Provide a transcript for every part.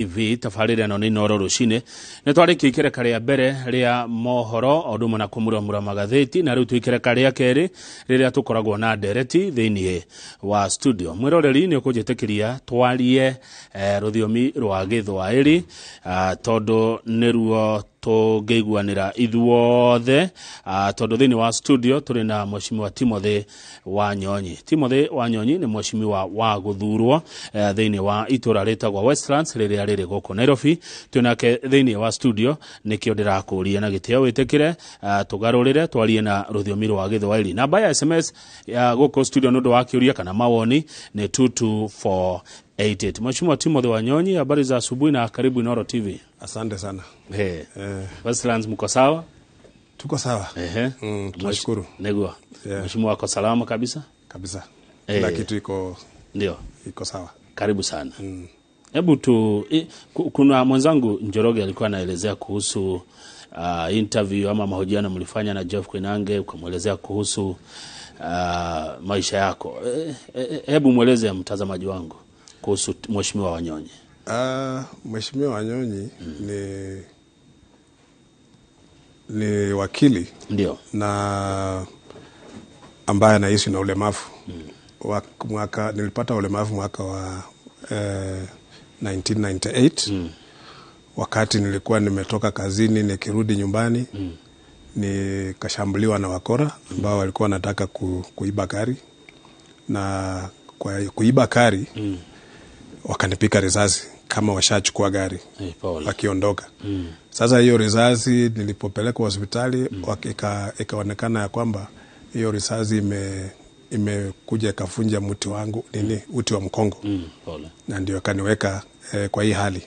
TV tabarĩra ĩno nĩ Inooro rũcinĩ. Nĩ twarĩkia ikereka rĩa mbere rĩa mohoro o ũndũ ũmwe na kũmuramura magathĩti, na rĩu twĩ ikereka rĩa kerĩ rĩrĩa tũkoragwo na ndereti thĩinĩ wa studio. Mwĩroreri, nĩ ũkũnjĩtĩkĩria twarie rũthiomi rwa Gĩthwaĩri, tondũ nĩruo tũngĩiguanĩra ithuothe, tondũ thĩinĩ wa studio tũrĩ na Mheshimiwa Timothy Wanyonyi. Timothy Wanyonyi nĩ mheshimiwa wa gũthurwo thĩinĩ wa itũra rĩtagwo Westlands rĩrĩa rĩrĩ gũkũ Nairobi. Twĩ nake thĩinĩ wa studio, nĩkĩo ndĩrakũria na gĩtĩo wĩtĩkĩre tũgarũrĩre twarie na rũthiomi rwa Gĩthwaĩri. Namba ya SMS ya gũkũ studio nĩ ũndũ wa kĩũria kana mawoni nĩ 22488. Mheshimiwa Timothy Wanyonyi, habari za asubuhi na karibu Inooro TV. Asante sana. Hey. Westlands mko sawa? Tuko sawa. Ehe. Tunashukuru. Nĩguo. Yeah. Mheshimiwa wako salama kabisa? Kabisa. Eh. Kila kitu iko Ndio. iko sawa. Karibu sana. Hebu tu kuna mwenzangu Njoroge alikuwa anaelezea kuhusu interview ama mahojiano mlifanya na Jeff Koinange, ukamwelezea kuhusu maisha yako. Hebu mweleze mtazamaji wangu kuhusu Mheshimiwa Wanyonyi. Mheshimiwa Wanyonyi ni wakili na ambaye anaishi na ulemavu. Mwaka nilipata ulemavu mwaka wa 1998, wakati nilikuwa nimetoka kazini nikirudi nyumbani, nikashambuliwa na wakora ambao walikuwa wanataka kuiba gari, na kwa kuiba gari wakanipiga risasi kama washachukua gari Eh, pole. wakiondoka. Sasa hiyo risasi nilipopelekwa hospitali, ikaonekana ya kwamba hiyo risasi imekuja ikavunja mti wangu, nini, uti wa mkongo Pole. Na ndio akaniweka kwa hii hali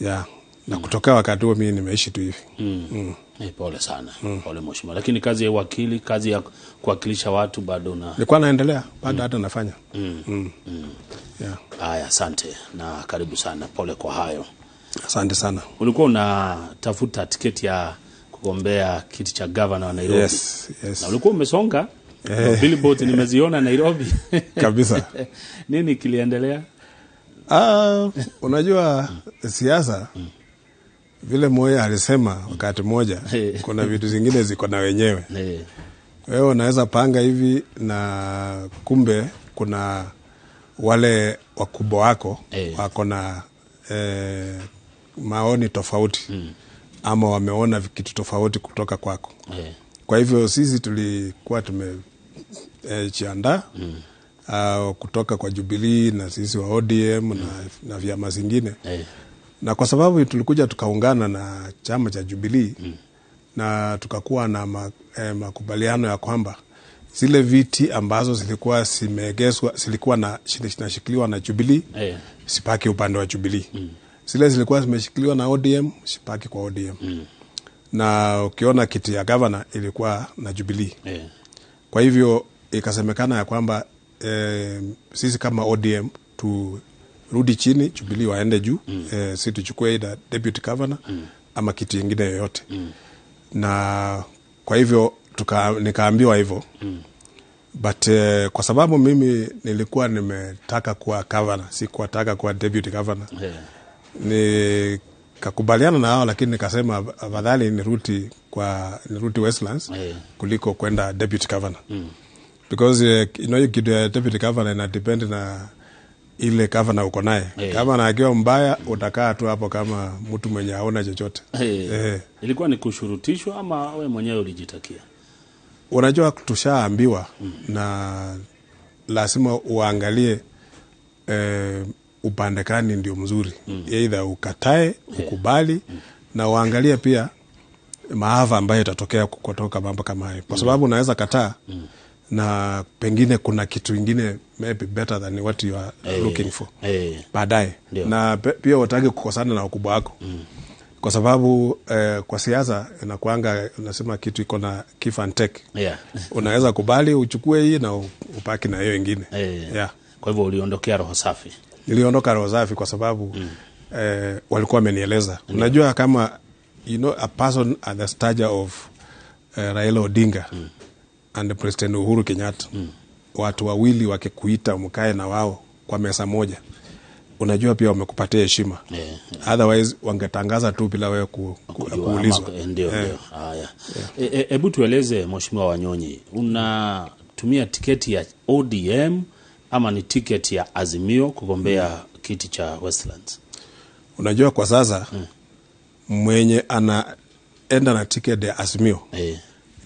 ya na kutokea wakati huo mimi nimeishi tu hivi. Eh, pole sana. Pole mheshimiwa. Lakini kazi ya uwakili, kazi ya kuwakilisha watu bado na Nilikuwa naendelea bado, hata nafanya. Yeah. Haya, asante na karibu sana. Pole kwa hayo. Asante sana. Ulikuwa unatafuta tiketi ya kugombea kiti cha gavana wa Nairobi. Yes. Na ulikuwa umesonga. Billboards nimeziona Nairobi. Kabisa. Nini kiliendelea? Ah, unajua siasa, vile Moi alisema wakati mmoja, kuna vitu zingine ziko na wenyewe. Wewe unaweza panga hivi na kumbe kuna wale wakubwa wako wako na maoni tofauti ama wameona kitu tofauti kutoka kwako. Kwa hivyo sisi tulikuwa tumejiandaa kutoka kwa Jubilee na sisi wa ODM na vyama zingine, na kwa sababu tulikuja tukaungana na chama cha Jubilee na tukakuwa na makubaliano ya kwamba zile viti ambazo zilikuwa zimeegezwa, zilikuwa na zinashikiliwa na Jubilee, zibaki upande wa Jubilee. Zile zilikuwa zimeshikiliwa na ODM zibaki kwa ODM. Na ukiona kiti ya gavana ilikuwa na Jubilee. Kwa hivyo ikasemekana ya kwamba sisi kama ODM turudi chini, Jubilee waende juu, si tuchukue either deputy governor ama kiti ingine yoyote. Na kwa hivyo nikaambiwa hivyo. But kwa sababu mimi nilikuwa nimetaka kuwa governor, sikuwataka kuwa deputy governor. Nikakubaliana na hao, lakini nikasema afadhali nirudi Westlands kuliko kwenda deputy governor. Because kitu ya deputy governor ina depend na ile governor uko naye. Governor akiwa mbaya, utakaa tu hapo kama mtu mwenye haona chochote. Ilikuwa ni kushurutishwa ama we mwenyewe ulijitakia? Unajua tushaambiwa na lazima uangalie upande gani ndio mzuri. Either ukatae, ukubali, na uangalie pia maafa ambayo itatokea kutoka mambo kama hayo. Kwa sababu unaweza kataa na pengine kuna kitu ingine maybe better than what you are looking for baadaye. Na pia utaki kukosana na wakubwa wako, kwa sababu kwa siasa inakuanga unasema kitu iko na give and take. Unaweza kubali uchukue hii na ubaki na hiyo ingine. Yeah. Kwa hivyo uliondokea roho safi. Niliondoka roho safi kwa sababu walikuwa wamenieleza. Unajua kama a person at the stature of Raila Odinga and President Uhuru Kenyatta, watu wawili wakikuita mkae na wao kwa meza moja, unajua pia wamekupatia heshima. Otherwise wangetangaza tu bila wewe kuulizwa. Ndio, ndio. Haya. Hebu tueleze Mheshimiwa Wanyonyi, unatumia tiketi ya ODM ama ni tiketi ya Azimio kugombea kiti cha Westlands? Unajua kwa sasa mwenye anaenda na tiketi ya Azimio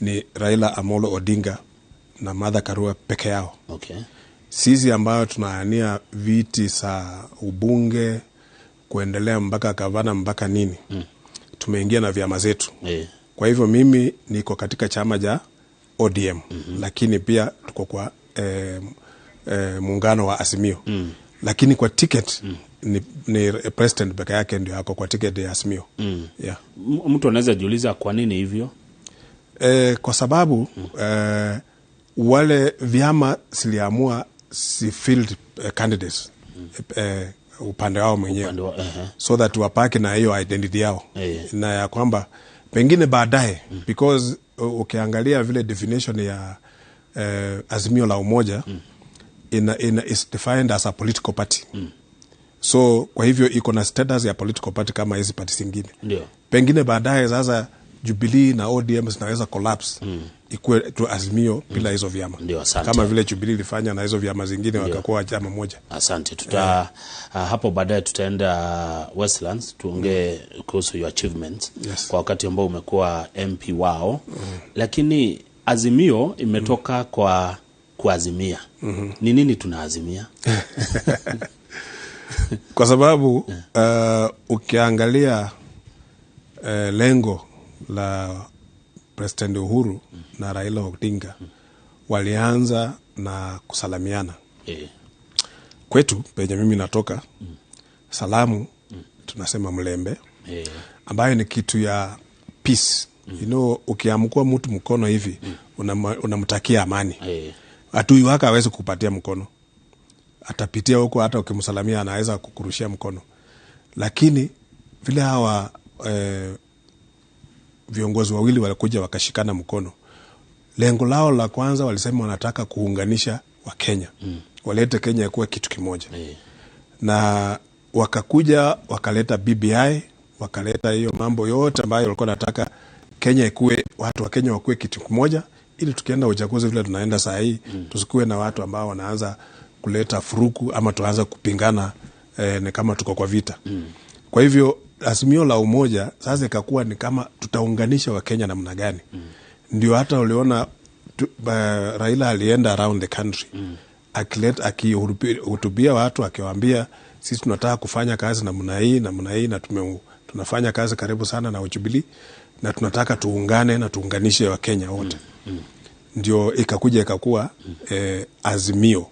ni Raila Amolo Odinga na Martha Karua peke yao. Okay. Sisi ambayo tunaania viti za ubunge kuendelea mpaka gavana mpaka nini, tumeingia na vyama zetu. Kwa hivyo mimi niko katika chama cha ODM, lakini pia tuko kwa muungano wa Azimio. Lakini kwa ticket ni president peke yake ndio ako kwa ticket ya Azimio. Yeah. Mtu anaweza jiuliza kwa nini hivyo? Kwa sababu wale vyama siliamua si field candidates upande wao mwenyewe, so that wapaki na hiyo identity yao na ya kwamba pengine baadaye, because ukiangalia vile definition ya Azimio la Umoja is defined as a political party. So kwa hivyo iko na status ya political party kama hizi party zingine. Pengine baadaye sasa Jubilee na ODM zinaweza collapse ikuwe tu Azimio bila hizo vyama. Ndio, asante. Kama vile Jubilee ilifanya na hizo vyama zingine wakakuwa chama moja. Asante. Hapo baadaye tutaenda Westlands tuongee kuhusu your achievements kwa wakati ambao umekuwa MP wao. Lakini Azimio imetoka kwa kuazimia. Ni nini tunaazimia? Kwa sababu ukiangalia lengo la President Uhuru na Raila Odinga walianza na kusalamiana. Kwetu penye mimi natoka, salamu tunasema mlembe, ambayo ni kitu ya peace. You know, ukiamkua mtu mkono hivi unamtakia amani. Adui wako hawezi kukupatia mkono, atapitia huko, hata ukimsalamia anaweza kukurushia mkono. Lakini vile hawa viongozi wawili walikuja wakashikana mkono, lengo lao la kwanza walisema wanataka kuunganisha wa Kenya, walete Kenya kuwa kitu kimoja. Na wakakuja wakaleta BBI, wakaleta hiyo mambo yote ambayo walikuwa wanataka Kenya ikuwe, watu wa Kenya wakuwe kitu kimoja, ili tukienda uchaguzi vile tunaenda saa hii, tusikuwe na watu ambao wanaanza kuleta furuku ama tuanza kupingana ni kama tuko kwa vita. Kwa hivyo Azimio la Umoja sasa ikakuwa ni kama tutaunganisha Wakenya namna gani. Ndio hata uliona Raila alienda around the country akihutubia watu akiwaambia sisi tunataka kufanya kazi namna hii namna hii, na tunafanya kazi karibu sana na Jubilee, na tunataka tuungane na tuunganishe Wakenya wote. Ndio ikakuja ikakuwa Azimio.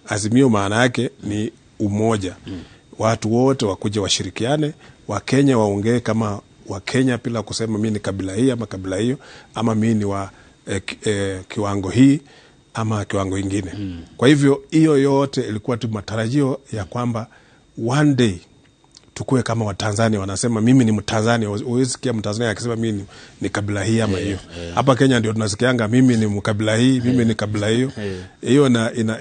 Azimio maana yake ni umoja. Watu wote wakuje washirikiane, Wakenya waongee kama Wakenya bila kusema mimi ni kabila hii ama kabila hiyo, ama mimi ni wa kiwango hii ama kiwango ingine. Kwa hivyo hiyo yote ilikuwa tu matarajio ya kwamba one day tukue kama Watanzania wanasema mimi ni Mtanzania. Huwezi sikia Mtanzania akisema mimi ni kabila hii ama hiyo. Hapa Kenya ndio tunasikianga mimi ni mkabila hii, mimi ni kabila hiyo. Hiyo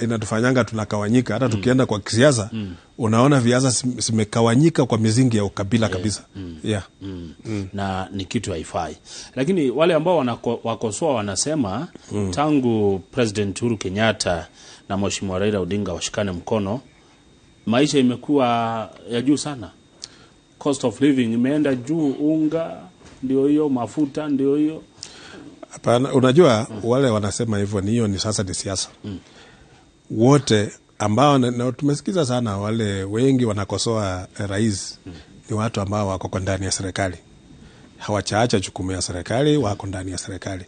inatufanyanga tunakawanyika. Hata tukienda kwa kisiasa, unaona viasa zimekawanyika kwa misingi ya ukabila kabisa. Na ni kitu haifai. Lakini wale ambao wakosoa wanasema tangu President Uhuru Kenyatta na Mheshimiwa Raila Odinga washikane mkono, maisha imekuwa ya juu sana. Cost of living imeenda juu, unga ndio hiyo, mafuta ndio hiyo. Hapana, unajua wale wanasema hivyo ni hiyo ni sasa ni siasa. Wote ambao na tumesikiza sana wale wengi wanakosoa rais ni watu ambao wako ndani ya serikali. Hawachaacha jukumu ya serikali, wako ndani ya serikali.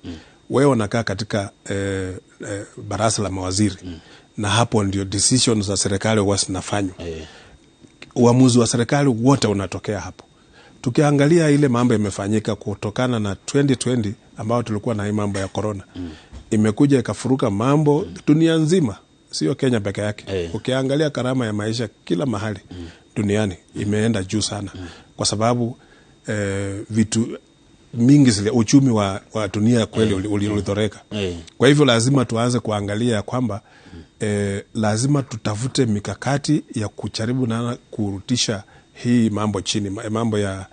Wewe unakaa katika baraza la mawaziri. Na hapo ndio decisions za serikali huwa zinafanywa. Uamuzi wa serikali wote unatokea hapo. Tukiangalia ile mambo imefanyika kutokana na 2020 ambao tulikuwa na hii mambo ya corona. Imekuja ikafuruka mambo dunia nzima, sio Kenya peke yake. Ukiangalia gharama ya maisha kila mahali duniani imeenda juu sana. Kwa sababu vitu mingi zile uchumi wa dunia kweli ulithoreka. Kwa hivyo lazima tuanze kuangalia ya kwamba lazima tutafute mikakati ya kujaribu na kurudisha hii mambo chini, mambo ya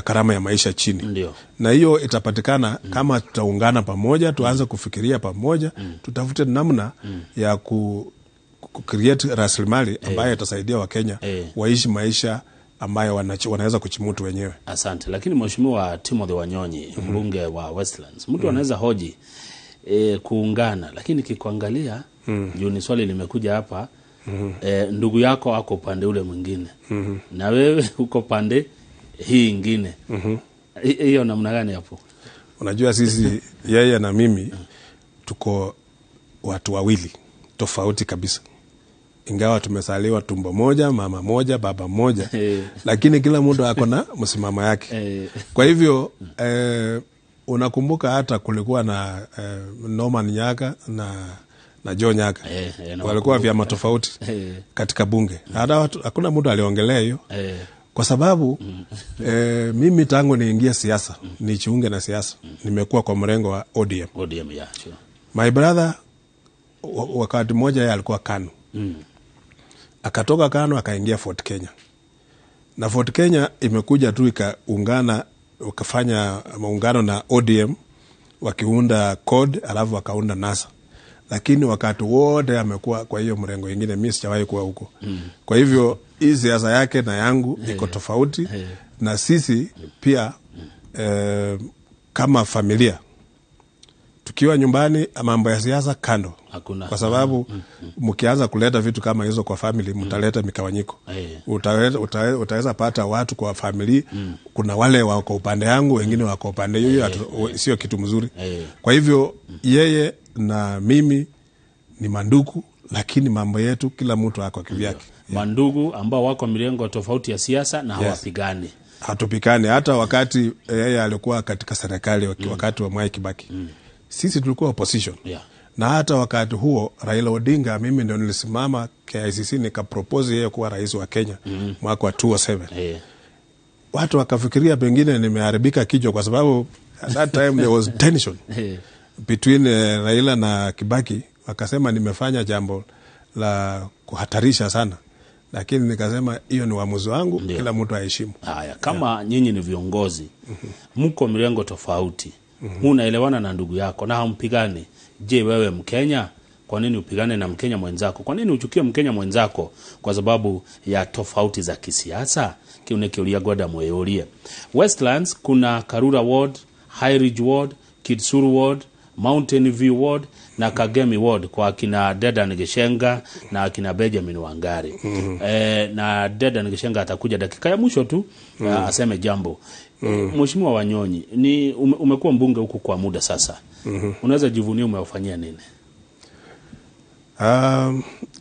gharama ya maisha chini. Na hiyo itapatikana kama tutaungana pamoja, tuanze kufikiria pamoja, tutafute namna ya ku create rasilimali ambayo itasaidia Wakenya waishi maisha ambayo wanaweza kuchimutu wenyewe. Asante. Lakini Mheshimiwa Timothy Wanyonyi, mbunge wa Westlands, mtu anaweza hoji kuungana, lakini kikuangalia juu ni swali limekuja hapa, ndugu yako ako upande ule mwingine na wewe uko pande hii ingine. Hiyo namna gani hapo? Unajua sisi yeye na mimi tuko watu wawili tofauti kabisa. Ingawa tumesaliwa tumbo moja, mama moja, baba moja, lakini kila mtu ako na msimamo yake. Kwa hivyo unakumbuka hata kulikuwa na Norman Nyaka na Joe Nyaka. Walikuwa vyama tofauti katika bunge. Hata hakuna mtu aliongelea hiyo. Kwa sababu mimi tangu niingie siasa, nijiunge na siasa, nimekuwa kwa mrengo wa ODM. ODM, yeah, sure. My brother wakati mmoja yeye alikuwa KANU. Akatoka KANU akaingia Fort Kenya. Na Fort Kenya imekuja tu ikaungana, wakafanya maungano na ODM, wakiunda CORD alafu wakaunda NASA. Lakini wakati wote amekuwa kwa hiyo mrengo ingine, mimi sijawahi kuwa huko. Kwa hivyo hii siasa yake na yangu iko tofauti. Na sisi pia kama familia tukiwa nyumbani mambo ya siasa kando. Hakuna. Kwa sababu mkianza kuleta vitu kama hizo kwa family mtaleta mikawanyiko. Utaweza pata watu kwa family, kuna wale wako upande yangu, wengine wako upande hiyo, sio kitu mzuri. Kwa hivyo yeye na mimi ni mandugu, lakini mambo yetu kila mtu ako kivyake. Mandugu ambao wako mirengo tofauti ya siasa na hawapigani. Hatupigani. Hata wakati yeye alikuwa katika serikali wakati wa Mwai Kibaki. Sisi tulikuwa opposition. Na hata wakati huo Raila Odinga, mimi ndio nilisimama KICC nikapropose yeye kuwa rais wa Kenya mwaka wa 2007. Watu wakafikiria pengine nimeharibika kichwa kwa sababu at that time there was tension between Raila na Kibaki. Wakasema nimefanya jambo la kuhatarisha sana, lakini nikasema hiyo ni uamuzi wangu, kila mtu aheshimu. Haya, kama nyinyi ni viongozi, mko mirengo tofauti, munaelewana na ndugu yako na hampigani, je, wewe Mkenya kwa nini upigane na Mkenya mwenzako? Kwa nini uchukie Mkenya mwenzako kwa sababu ya tofauti za kisiasa? Kiune kiulia gwada mweyolie. Westlands kuna Karura Ward, High Ridge Ward, Kitsuru Ward, Mountain View Ward na Kagemi Ward kwa akina Dedan Gishenga na akina Benjamin Wangari. Na Dedan Gishenga atakuja dakika ya mwisho tu aseme jambo. Mheshimiwa Wanyonyi, ni umekuwa mbunge huku kwa muda sasa. Unaweza jivunia umewafanyia nini?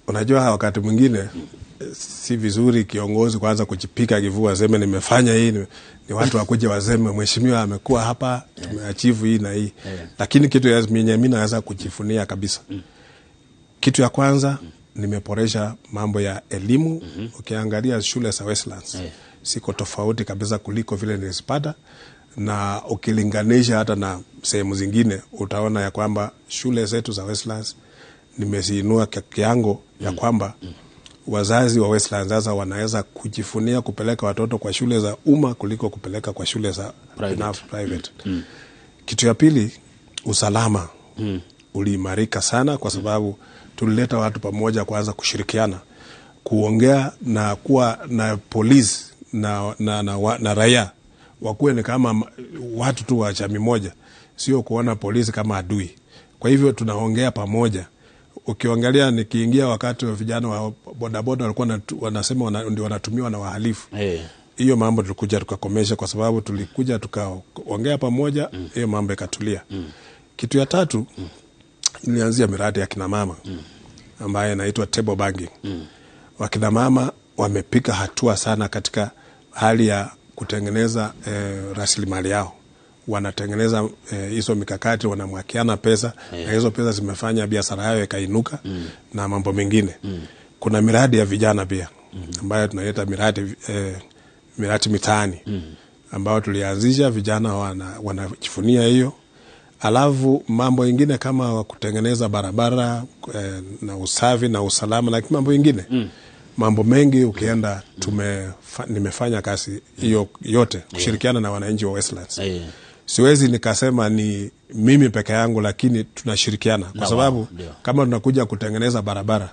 Unajua wakati mwingine si vizuri kiongozi kwanza kujipika kifua aseme nimefanya hii, ni watu wakuje waseme mheshimiwa amekuwa hapa, tumeachieve hii na hii. Lakini kitu ya mimi naweza kujifunia kabisa. Kitu ya kwanza nimeboresha mambo ya elimu. Ukiangalia shule za Westlands siko tofauti kabisa kuliko vile nilizipata, na ukilinganisha hata na sehemu zingine utaona ya kwamba shule zetu za Westlands nimeziinua kiango ya kwamba wazazi wa Westlands sasa wanaweza kujifunia kupeleka watoto kwa shule za umma kuliko kupeleka kwa shule za private. Kitu ya pili, usalama uliimarika sana kwa sababu tulileta watu pamoja kuanza kushirikiana, kuongea na kuwa na polisi na raia wakuwe ni kama watu tu wa jamii moja, sio kuona polisi kama adui. Kwa hivyo tunaongea pamoja. Ukiangalia nikiingia wakati wa vijana wa bodaboda walikuwa wanasema ndio wanatumiwa na wahalifu. Hiyo mambo tulikuja tukakomesha kwa sababu tulikuja tukaongea pamoja, hiyo mambo ikatulia. Kitu ya tatu, nilianzia miradi ya kina mama ambayo inaitwa table banking. Wakina mama wamepiga hatua sana katika hali ya kutengeneza rasilimali yao. Wanatengeneza hizo mikakati, wanamwakiana pesa, na hizo pesa zimefanya biashara yao ikainuka na mambo mengine. Kuna miradi ya vijana pia ambayo tunaita miradi mitaani ambao tulianzisha, vijana wanajifunia hiyo. Alafu mambo ingine kama kutengeneza barabara na usafi na usalama na mambo ingine mambo mengi ukienda nimefanya kazi hiyo yote kushirikiana na wananchi wa Westlands. Siwezi nikasema ni mimi peke yangu, lakini tunashirikiana kwa sababu kama tunakuja kutengeneza barabara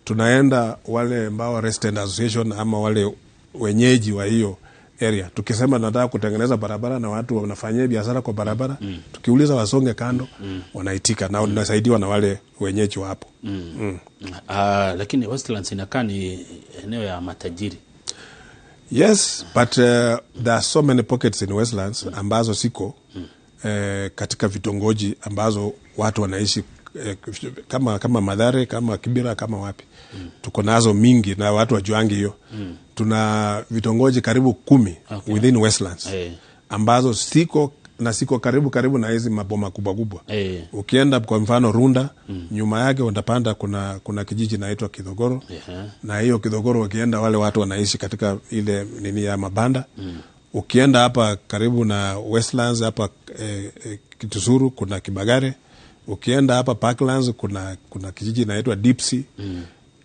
tunaenda wale ambao Resident Association ama wale wenyeji wa hiyo area, tukisema tunataka kutengeneza barabara na watu wanafanyia biashara kwa barabara, tukiuliza wasonge kando, wanaitika na tunasaidiwa na wale wenyeji wa hapo. Lakini Westlands inakaa ni eneo ya matajiri. Yes, but there are so many pockets in Westlands ambazo siko katika vitongoji ambazo watu wanaishi kama Mathare, kama Kibera, kama wapi. Tuko nazo mingi na watu wajuangi hiyo. Tuna vitongoji karibu 10 within Westlands ambazo siko na siko karibu na hizi maboma kubwa kubwa. Ukienda kwa mfano Runda, nyuma yake utapanda kuna kijiji inaitwa Kidhogoro. Na hiyo Kidhogoro ukienda wale watu wanaishi katika ile nini ya mabanda. Ukienda hapa karibu na Westlands hapa Kitusuru kuna Kibagare. Ukienda hapa Parklands kuna kijiji inaitwa Dipsy.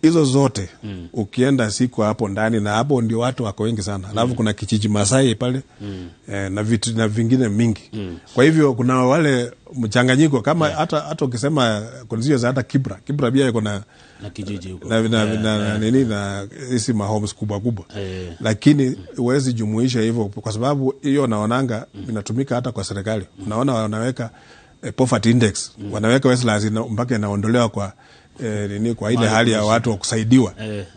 Hizo zote ukienda siku hapo ndani, na hapo ndio watu wako wengi sana. Alafu kuna kijiji Masai pale na vitu na vingine mingi. Kwa hivyo kuna wale mchanganyiko kama hata ukisema kuna za hata Kibra pia iko na kijiji huko na nini na hizi mahomes kubwa kubwa. Lakini huwezi jumuisha hivyo kwa sababu hiyo naonanga inatumika hata kwa serikali. Unaona wanaweka poverty index, wanaweka Westlands mpaka inaondolewa kwa nini, kwa ile hali ya watu wa kusaidiwa.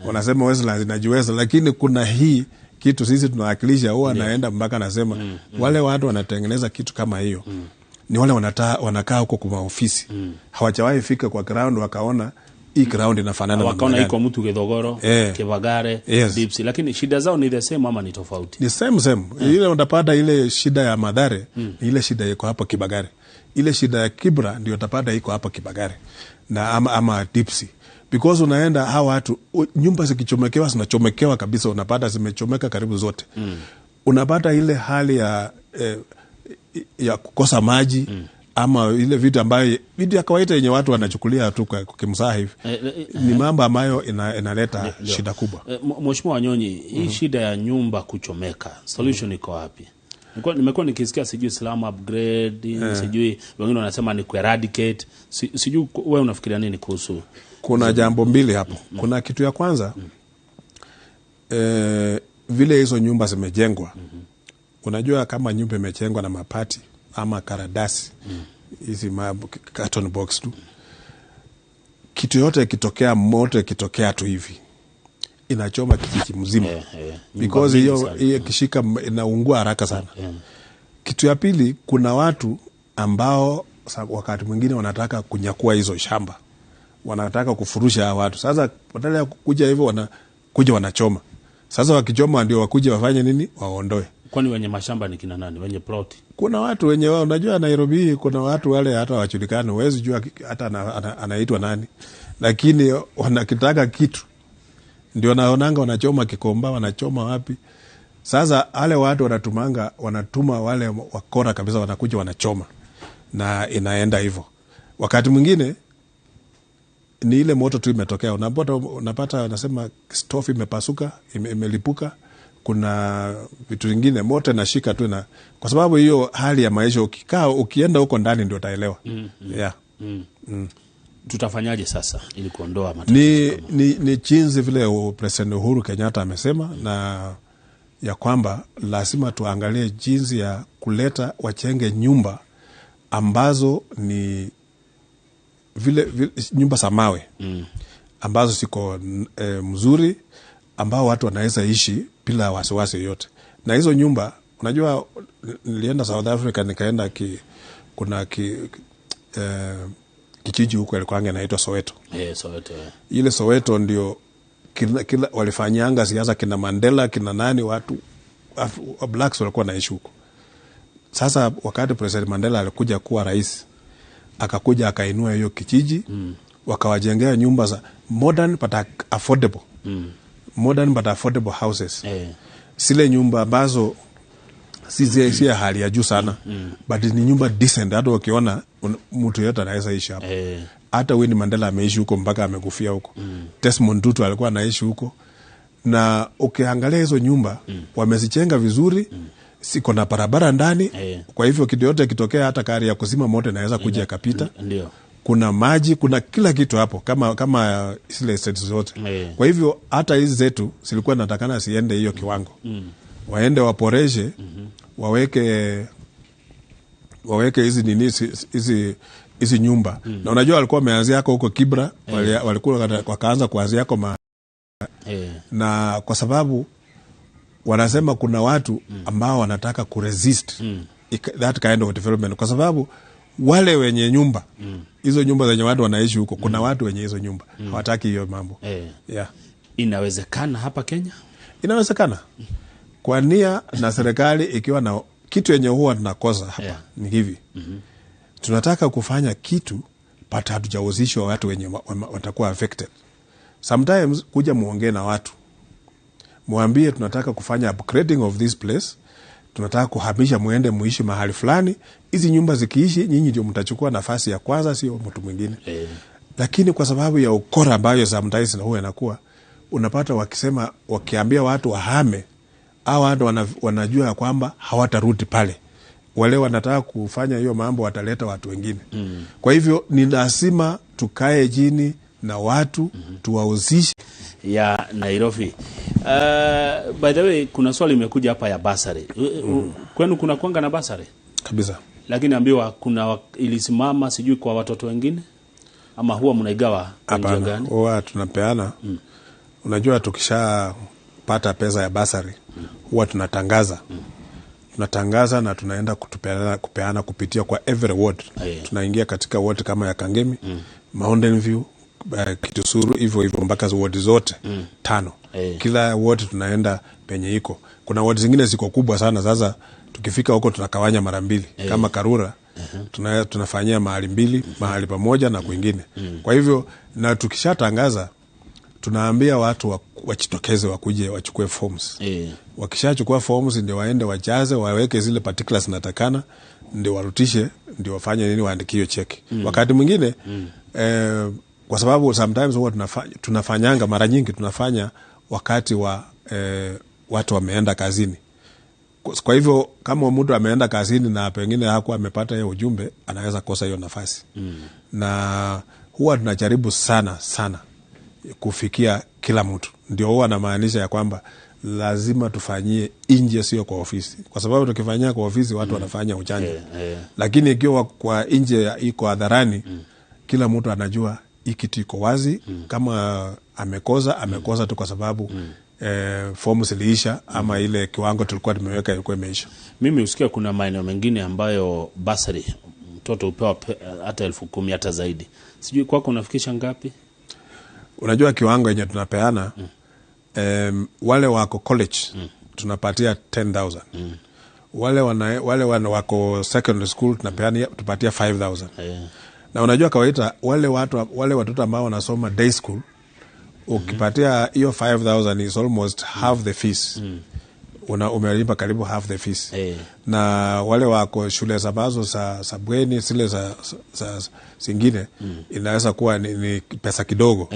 Wanasema Westlands inajiweza, lakini kuna hii kitu sisi tunawakilisha huwa naenda mpaka nasema wale watu wanatengeneza kitu kama hiyo ni wale wanakaa huko kwa ofisi. Hawajawahi fika kwa ground wakaona hii ground inafanana, wakaona iko mtu Kidhogoro, Kibagare, Dipsy, lakini shida zao ni the same ama ni tofauti? Ni same. Ile utapata ile shida ya Mathare, ile shida iko hapa Kibagare. Ile shida ya Kibra ndio utapata iko hapa Kibagare na ama Dipsy. Because unaenda hawa watu nyumba zikichomekewa zinachomekewa kabisa, unapata zimechomeka karibu zote. Unapata ile hali ya kukosa maji ama ile vitu ambayo vitu ya kawaida yenye watu wanachukulia tu kwa kimsaha hivi. Ni mambo ambayo inaleta shida kubwa. Mheshimiwa Wanyonyi, hii shida ya nyumba kuchomeka, solution iko wapi? Nimekuwa nikisikia sijui slum upgrade, sijui wengine wanasema ni eradicate, sijui wewe unafikiria nini kuhusu? Kuna jambo mbili hapo. Kuna kitu ya kwanza, vile hizo nyumba zimejengwa. Unajua kama nyumba imejengwa na mapati ama karadasi, hizi carton box tu, kitu yote ikitokea, moto ikitokea tu hivi inachoma kijiji mzima. Because hiyo kishika inaungua haraka sana. Kitu ya pili, kuna watu ambao wakati mwingine wanataka kunyakua hizo shamba, wanataka kufurusha watu. Sasa badala ya kuja hivyo wanakuja wanachoma. Sasa wakichoma ndio wakuja wafanye nini? Waondoe. Kwani wenye mashamba ni kina nani? Wenye plot? Kuna watu wenye wao, unajua Nairobi kuna watu wale hata wajulikani, huwezi jua hata anaitwa nani, lakini wanakitaka kitu ndio naonanga wanachoma Kikomba, wanachoma wapi. Sasa wale watu wanatuma wale wakora kabisa, wanakuja wanachoma na inaenda hivyo. Wakati mwingine ni ile moto tu imetokea, unapata wanasema stove imepasuka, imelipuka, kuna vitu vingine moto inashika tu, na kwa sababu hiyo hali ya maisha ukikaa ukienda huko ndani ndio utaelewa. Tutafanyaje sasa ili kuondoa matatizo? Ni jinsi vile President Uhuru Kenyatta amesema, na ya kwamba lazima tuangalie jinsi ya kuleta wachenge nyumba ambazo ni vile nyumba za mawe ambazo siko mzuri, ambao watu wanaweza ishi bila wasiwasi yote. Na hizo nyumba, unajua nilienda South Africa, nikaenda kuna kijiji huko ilikuwa inaitwa Soweto. Soweto. Ile Soweto ndio kila walifanyanga siasa, kina Mandela, kina nani, watu blacks walikuwa naishi huko. Sasa wakati President Mandela alikuja kuwa rais, akakuja akainua hiyo kijiji, wakawajengea nyumba za modern but affordable. Modern but affordable houses. Sile nyumba ambazo Si ya hali ya juu sana, but ni nyumba decent. Hata ukiona mtu yote anaweza ishi hapo. Hata Winnie Mandela ameishi huko mpaka amekufia huko. Desmond Tutu alikuwa anaishi huko. Na ukiangalia hizo nyumba, wamezichenga vizuri, siko na barabara ndani. Kwa hivyo kitu yote kitokea, hata gari ya kuzima moto inaweza kuja ikapita. Kuna maji, kuna kila kitu hapo, kama zile estates zote. Kwa hivyo hata hizi zetu zilikuwa natakana siende hiyo kiwango. Waende waporeshe, waweke hizi nini, hizi nyumba. Na unajua walikuwa wameanzia hako huko Kibra, walikuwa wakaanza kuanzia hako na kwa sababu wanasema kuna watu ambao wanataka kuresist that kind of development, kwa sababu wale wenye nyumba, hizo nyumba zenye watu wanaishi huko, kuna watu wenye hizo nyumba hawataki hiyo mambo. Yeah. Inawezekana hapa Kenya? Inawezekana kwa nia na serikali ikiwa na kitu yenye huwa tunakosa hapa. Ni hivi, tunataka kufanya kitu but hatujahusishwa watu wenye watakuwa affected. Sometimes kuja muongee na watu, mwambie tunataka kufanya upgrading of this place, tunataka kuhamisha muende muishi mahali fulani. Hizi nyumba zikiishi, nyinyi ndio mtachukua nafasi ya kwanza, sio mtu mwingine. Lakini kwa sababu ya ukora ambayo sometimes na huwa inakuwa, unapata wakisema, wakiambia watu wahame, au watu wanajua ya kwamba hawatarudi pale. Wale wanataka kufanya hiyo mambo wataleta watu wengine. Kwa hivyo ni lazima tukae chini na watu, tuwahusishe. Ya Nairobi. By the way, kuna swali imekuja hapa ya basari. Kwenu kuna kwanga na basari? Kabisa. Lakini ambiwa kuna ilisimama, sijui kwa watoto wengine ama huwa mnaigawa kwa njia Hapana, gani? huwa tunapeana. Unajua tukishapata pesa ya basari, huwa tunatangaza. Tunatangaza na tunaenda kupeana kupitia kwa every ward. Tunaingia katika ward kama ya Kangemi, Mountain View, Kitisuru, hivyo hivyo mpaka ward zote 5. Kila ward tunaenda penye iko. Kuna ward zingine ziko kubwa sana, sasa tukifika huko tunakawanya mara mbili. Kama Karura, tunafanyia mahali mbili, mahali pamoja na kwingine. Kwa hivyo na tukishatangaza tunaambia watu wajitokeze wakuje wachukue forms. Wakishachukua forms ndio waende wajaze, waweke zile particulars zinatakana, ndio warutishe, ndio wafanye nini, waandikie cheki. Wakati mwingine, kwa sababu sometimes huwa tunafanyanga mara nyingi tunafanya wakati wa watu wameenda kazini. Kwa hivyo kama mtu ameenda kazini na pengine hakuwa amepata hiyo ujumbe, anaweza kosa hiyo nafasi. Na huwa tunajaribu sana sana kufikia kila mtu. Ndio huwa namaanisha ya kwamba lazima tufanyie nje, sio kwa ofisi, kwa sababu tukifanyia kwa ofisi watu wanafanya ujanja. Lakini ikiwa kwa nje iko hadharani, kila mtu anajua hii kitu iko wazi. Kama amekosa, amekosa tu kwa sababu fomu ziliisha ama ile kiwango tulikuwa tumeweka ilikuwa imeisha. Mimi husikia kuna maeneo mengine ambayo basari mtoto hupewa hata 10,000 hata zaidi. Sijui kwako unafikisha ngapi? Unajua kiwango yenye tunapeana, wale wako college tunapatia 10,000. Wale wako secondary school tunapatia 5,000. Na unajua kawaida wale watoto ambao wanasoma day school, ukipatia hiyo 5,000 is almost half the fees. Umelipa karibu half the fees. Na wale wako shule ambazo za bweni, zile za zingine, inaweza kuwa ni pesa kidogo.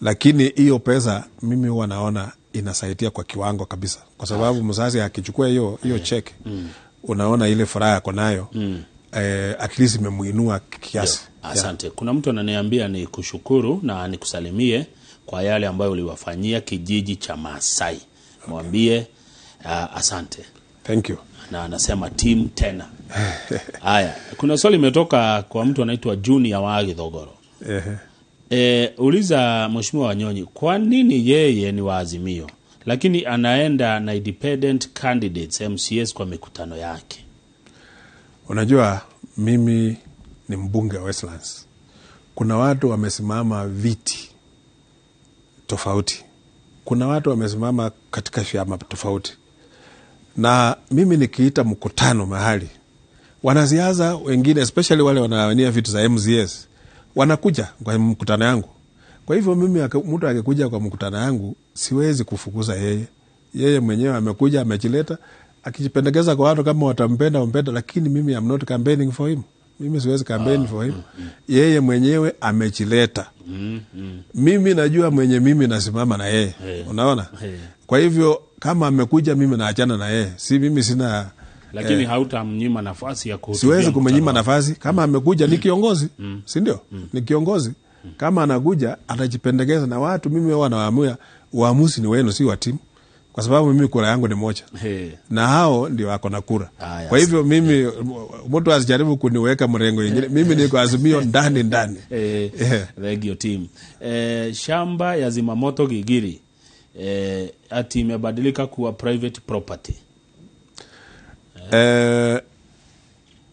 Lakini hiyo pesa mimi huwa naona inasaidia kwa kiwango kabisa, kwa sababu mzazi akichukua hiyo check, unaona ile furaha yako nayo, at least imemuinua kiasi. Asante. Kuna mtu ananiambia ni kushukuru na nikusalimie kwa yale ambayo uliwafanyia kijiji cha Maasai. Mwambie asante. Thank you. Na anasema team tena. Haya, kuna swali limetoka kwa mtu anaitwa Junior wa Githogoro. Uliza Mheshimiwa Wanyonyi, kwa nini yeye ni wa Azimio lakini anaenda na independent candidates MCS kwa mikutano yake? Unajua mimi ni mbunge wa Westlands. Kuna watu wamesimama viti tofauti. Kuna watu wamesimama katika vyama tofauti. Na mimi nikiita mkutano mahali, wanasiasa wengine especially wale wanawania viti za MCS wanakuja kwa mkutano yangu. Kwa hivyo mimi mtu akikuja kwa mkutano yangu siwezi kufukuza yeye. Yeye mwenyewe amekuja amejileta. Akijipendekeza kwa watu kama watampenda wampenda, lakini mimi am not campaigning for him. Mimi siwezi campaign for him. Yeye mwenyewe amechileta. Mimi najua mwenye mimi nasimama na yeye. Unaona? Kwa hivyo kama amekuja mimi naachana na yeye. Si mimi sina. Lakini hautamnyima nafasi ya kuhutubia. Siwezi kumnyima nafasi kama amekuja ni kiongozi, si ndio? Ni kiongozi. Kama anakuja atajipendekeza na watu, mimi huwa nawaamua uamuzi ni wenu, si wa timu, kwa sababu mimi kura yangu ni moja. Na hao ndio wako na kura. Kwa hivyo mimi mtu asijaribu kuniweka mrengo ingine. Mimi niko Azimio ndani ndani. Thank you team. Shamba ya zimamoto Gigiri ati imebadilika kuwa private property.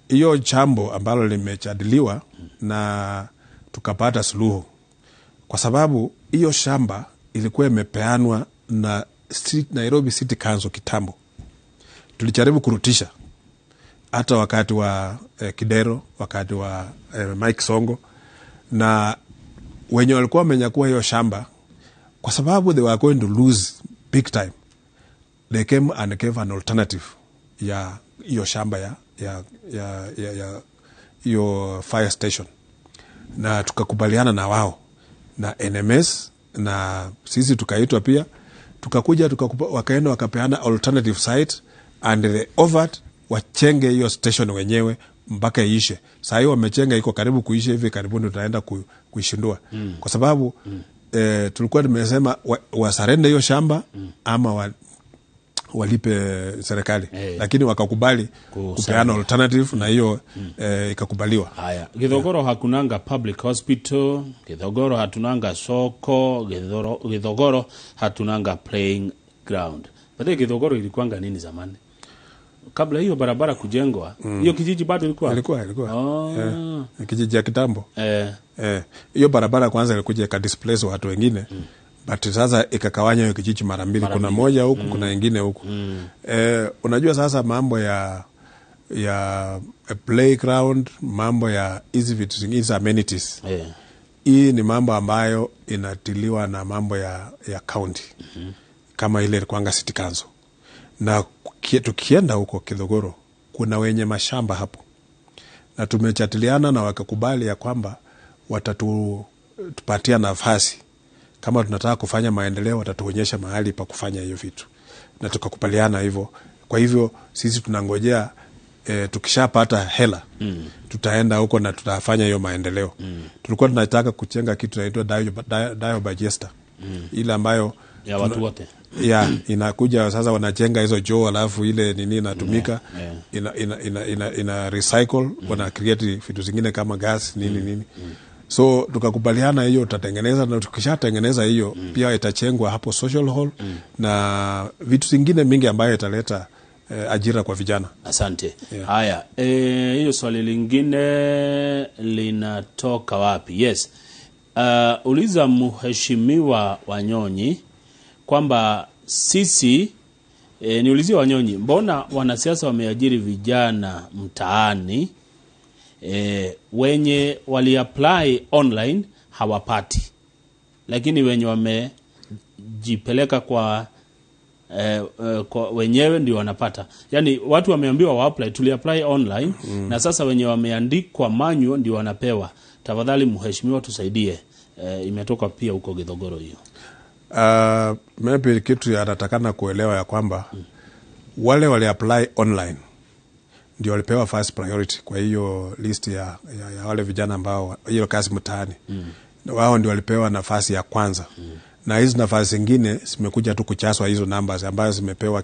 Hiyo jambo ambalo limejadiliwa na tukapata suluhu, kwa sababu hiyo shamba ilikuwa imepeanwa na Nairobi City Council kitambo. Tulijaribu kurutisha hata wakati wa Kidero, wakati wa Mike Songo, na wenye walikuwa wamenyakua hiyo shamba, kwa sababu they were going to lose big time, they came and gave an alternative ya hiyo shamba ya hiyo fire station, na tukakubaliana na wao na NMS, na sisi tukaitwa pia, tukakuja wakaenda wakapeana alternative site and they offered wachenge hiyo station wenyewe mpaka iishe. Saa hiyo wamechenga, iko karibu kuisha, hivi karibuni tutaenda kuishindua. Kwa sababu tulikuwa tumesema wasarende hiyo shamba ama walipe serikali. Lakini wakakubali kupeana alternative na hiyo ikakubaliwa. Haya, Githogoro hakunanga public hospital, Githogoro hatunanga soko, Githogoro hatunanga playing ground. But Githogoro ilikuanga nini zamani? Kabla hiyo barabara kujengwa, hiyo kijiji bado ilikuwa? Ilikuwa. Kijiji ya kitambo. Hiyo barabara kwanza ilikuja ikadisplace watu wengine. But sasa ikakawanya hiyo kijiji mara mbili. Kuna moja huku, kuna ingine huku. Unajua sasa mambo ya playground, mambo ya hizi vitu zingine, hizi amenities. Hii ni mambo ambayo inatiliwa na mambo ya county. Kama ile ilikuwanga City Council. Na tukienda huko Githogoro kuna wenye mashamba hapo. Na tumechatiliana na wakakubali ya kwamba watatupatia nafasi. Kama tunataka kufanya maendeleo watatuonyesha mahali pa kufanya hiyo vitu. Na tukakubaliana hivyo. Kwa hivyo sisi tunangojea tukishapata hela tutaenda huko na tutafanya hiyo maendeleo. Tulikuwa tunataka kuchenga kitu inaitwa biodigester. Ile ambayo ya watu wote. Ya, inakuja sasa wanajenga hizo choo alafu ile nini inatumika, ina recycle, wana create vitu zingine kama gas nini nini. So tukakubaliana hiyo tutatengeneza, na tukishatengeneza hiyo pia itachengwa hapo social hall na vitu zingine mingi ambayo italeta ajira kwa vijana. Asante. Haya, hiyo swali lingine linatoka wapi? Yes. Uliza mheshimiwa Wanyonyi kwamba sisi niulizie Wanyonyi, mbona wanasiasa wameajiri vijana mtaani wenye wali-apply online hawapati, lakini wenye wamejipeleka kwa wenyewe ndio wanapata. Yani watu wameambiwa wa-apply, tuli-apply online na sasa wenye wameandikwa manual ndio wanapewa. Tafadhali mheshimiwa tusaidie. Imetoka pia huko Githogoro hiyo. Maybe kitu anatakana kuelewa ya kwamba wale wali apply online ndio walipewa first priority kwa hiyo list ya wale vijana ambao hiyo kazi mtaani. Wao ndio walipewa nafasi ya kwanza. Na hizo nafasi zingine zimekuja tu kuchaswa hizo numbers ambazo zimepewa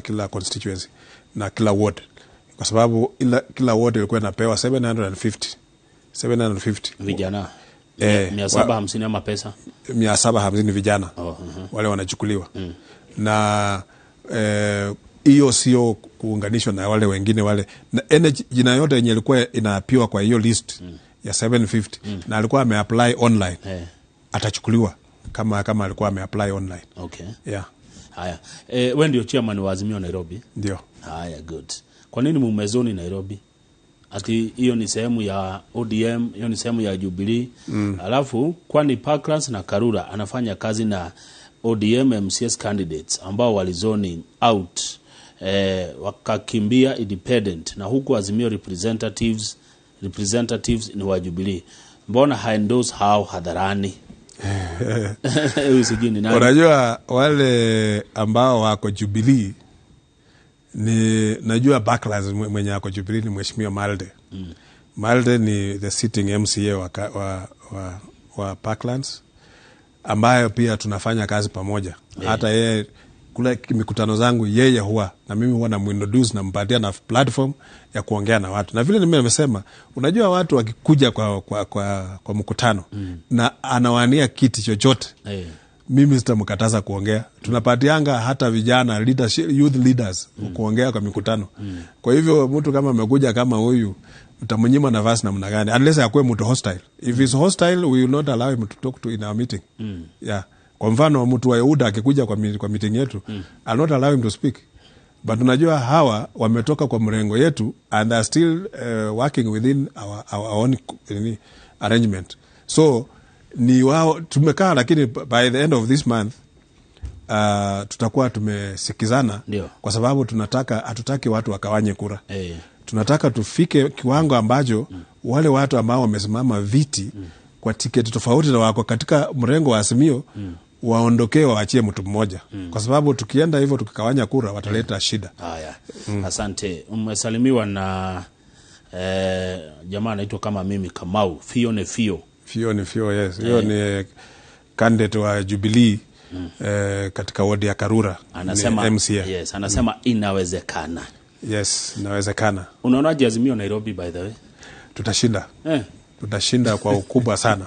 kila constituency na kila ward. Kwa sababu kila ward ilikuwa inapewa 750 vijana. 750 ama pesa 750 vijana. Wale wanachukuliwa. Na hiyo sio kuunganishwa na wale wengine wale. Na jina yote yenye ilikuwa inaapiwa kwa hiyo list ya 750 na alikuwa ameapply online. Atachukuliwa kama alikuwa ameapply online. Okay. Yeah. Haya. Wewe ndio chairman wa Azimio Nairobi? Ndio. Haya, good. Kwa nini mumezoni Nairobi? Ati hiyo ni sehemu ya ODM, hiyo ni sehemu ya Jubilee. Alafu kwani Parklands na Karura anafanya kazi na ODM MCS candidates ambao walizoni out Wakakimbia independent na huku Azimio representatives ni wa Jubilee. Mbona haendorse hao hadharani? Huyu sijui ni nani. Unajua wale ambao wako Jubilee ni najua Backlash, mwenye ako Jubilee ni Mheshimiwa Malde. Malde ni the sitting MCA wa Parklands ambayo pia tunafanya kazi pamoja. Hata yeye kule mikutano zangu yeye huwa na mimi huwa namuintroduce, nampatia na platform ya kuongea na watu. Na vile nimesema, unajua watu wakikuja kwa mkutano na anawania kiti chochote, mimi sitamkataza kuongea. Tunapatianga hata vijana leadership, youth leaders kuongea kwa mikutano. Kwa hivyo mtu kama amekuja kama huyu utamnyima nafasi namna gani? Unless akuwe mtu hostile. If he's hostile, we will not allow him to talk to in our meeting. Yeah. Kwa mfano mtu wa UDA akikuja kwa meeting yetu, I'll not allow him to speak. But unajua hawa wametoka kwa mrengo yetu and are still working within our own nini, arrangement. So ni wao tumekaa, lakini by the end of this month tutakuwa tumesikizana. Kwa sababu hatutaki watu wakawanye kura. Tunataka tufike kiwango ambacho wale watu ambao wamesimama viti kwa tiketi tofauti na wako katika mrengo wa Azimio waondokee, waachie mtu mmoja. Kwa sababu tukienda hivyo tukikawanya kura wataleta shida. Haya. Asante. Umesalimiwa na jamaa anaitwa kama mimi Kamau, Fione Fio. Fio ni Fio, yes. Hiyo ni candidate wa Jubilee katika wodi ya Karura. Anasema ni MCA. Yes, anasema inawezekana. Yes, inawezekana. Unaonaje Azimio Nairobi by the way? Tutashinda. Tutashinda kwa ukubwa sana.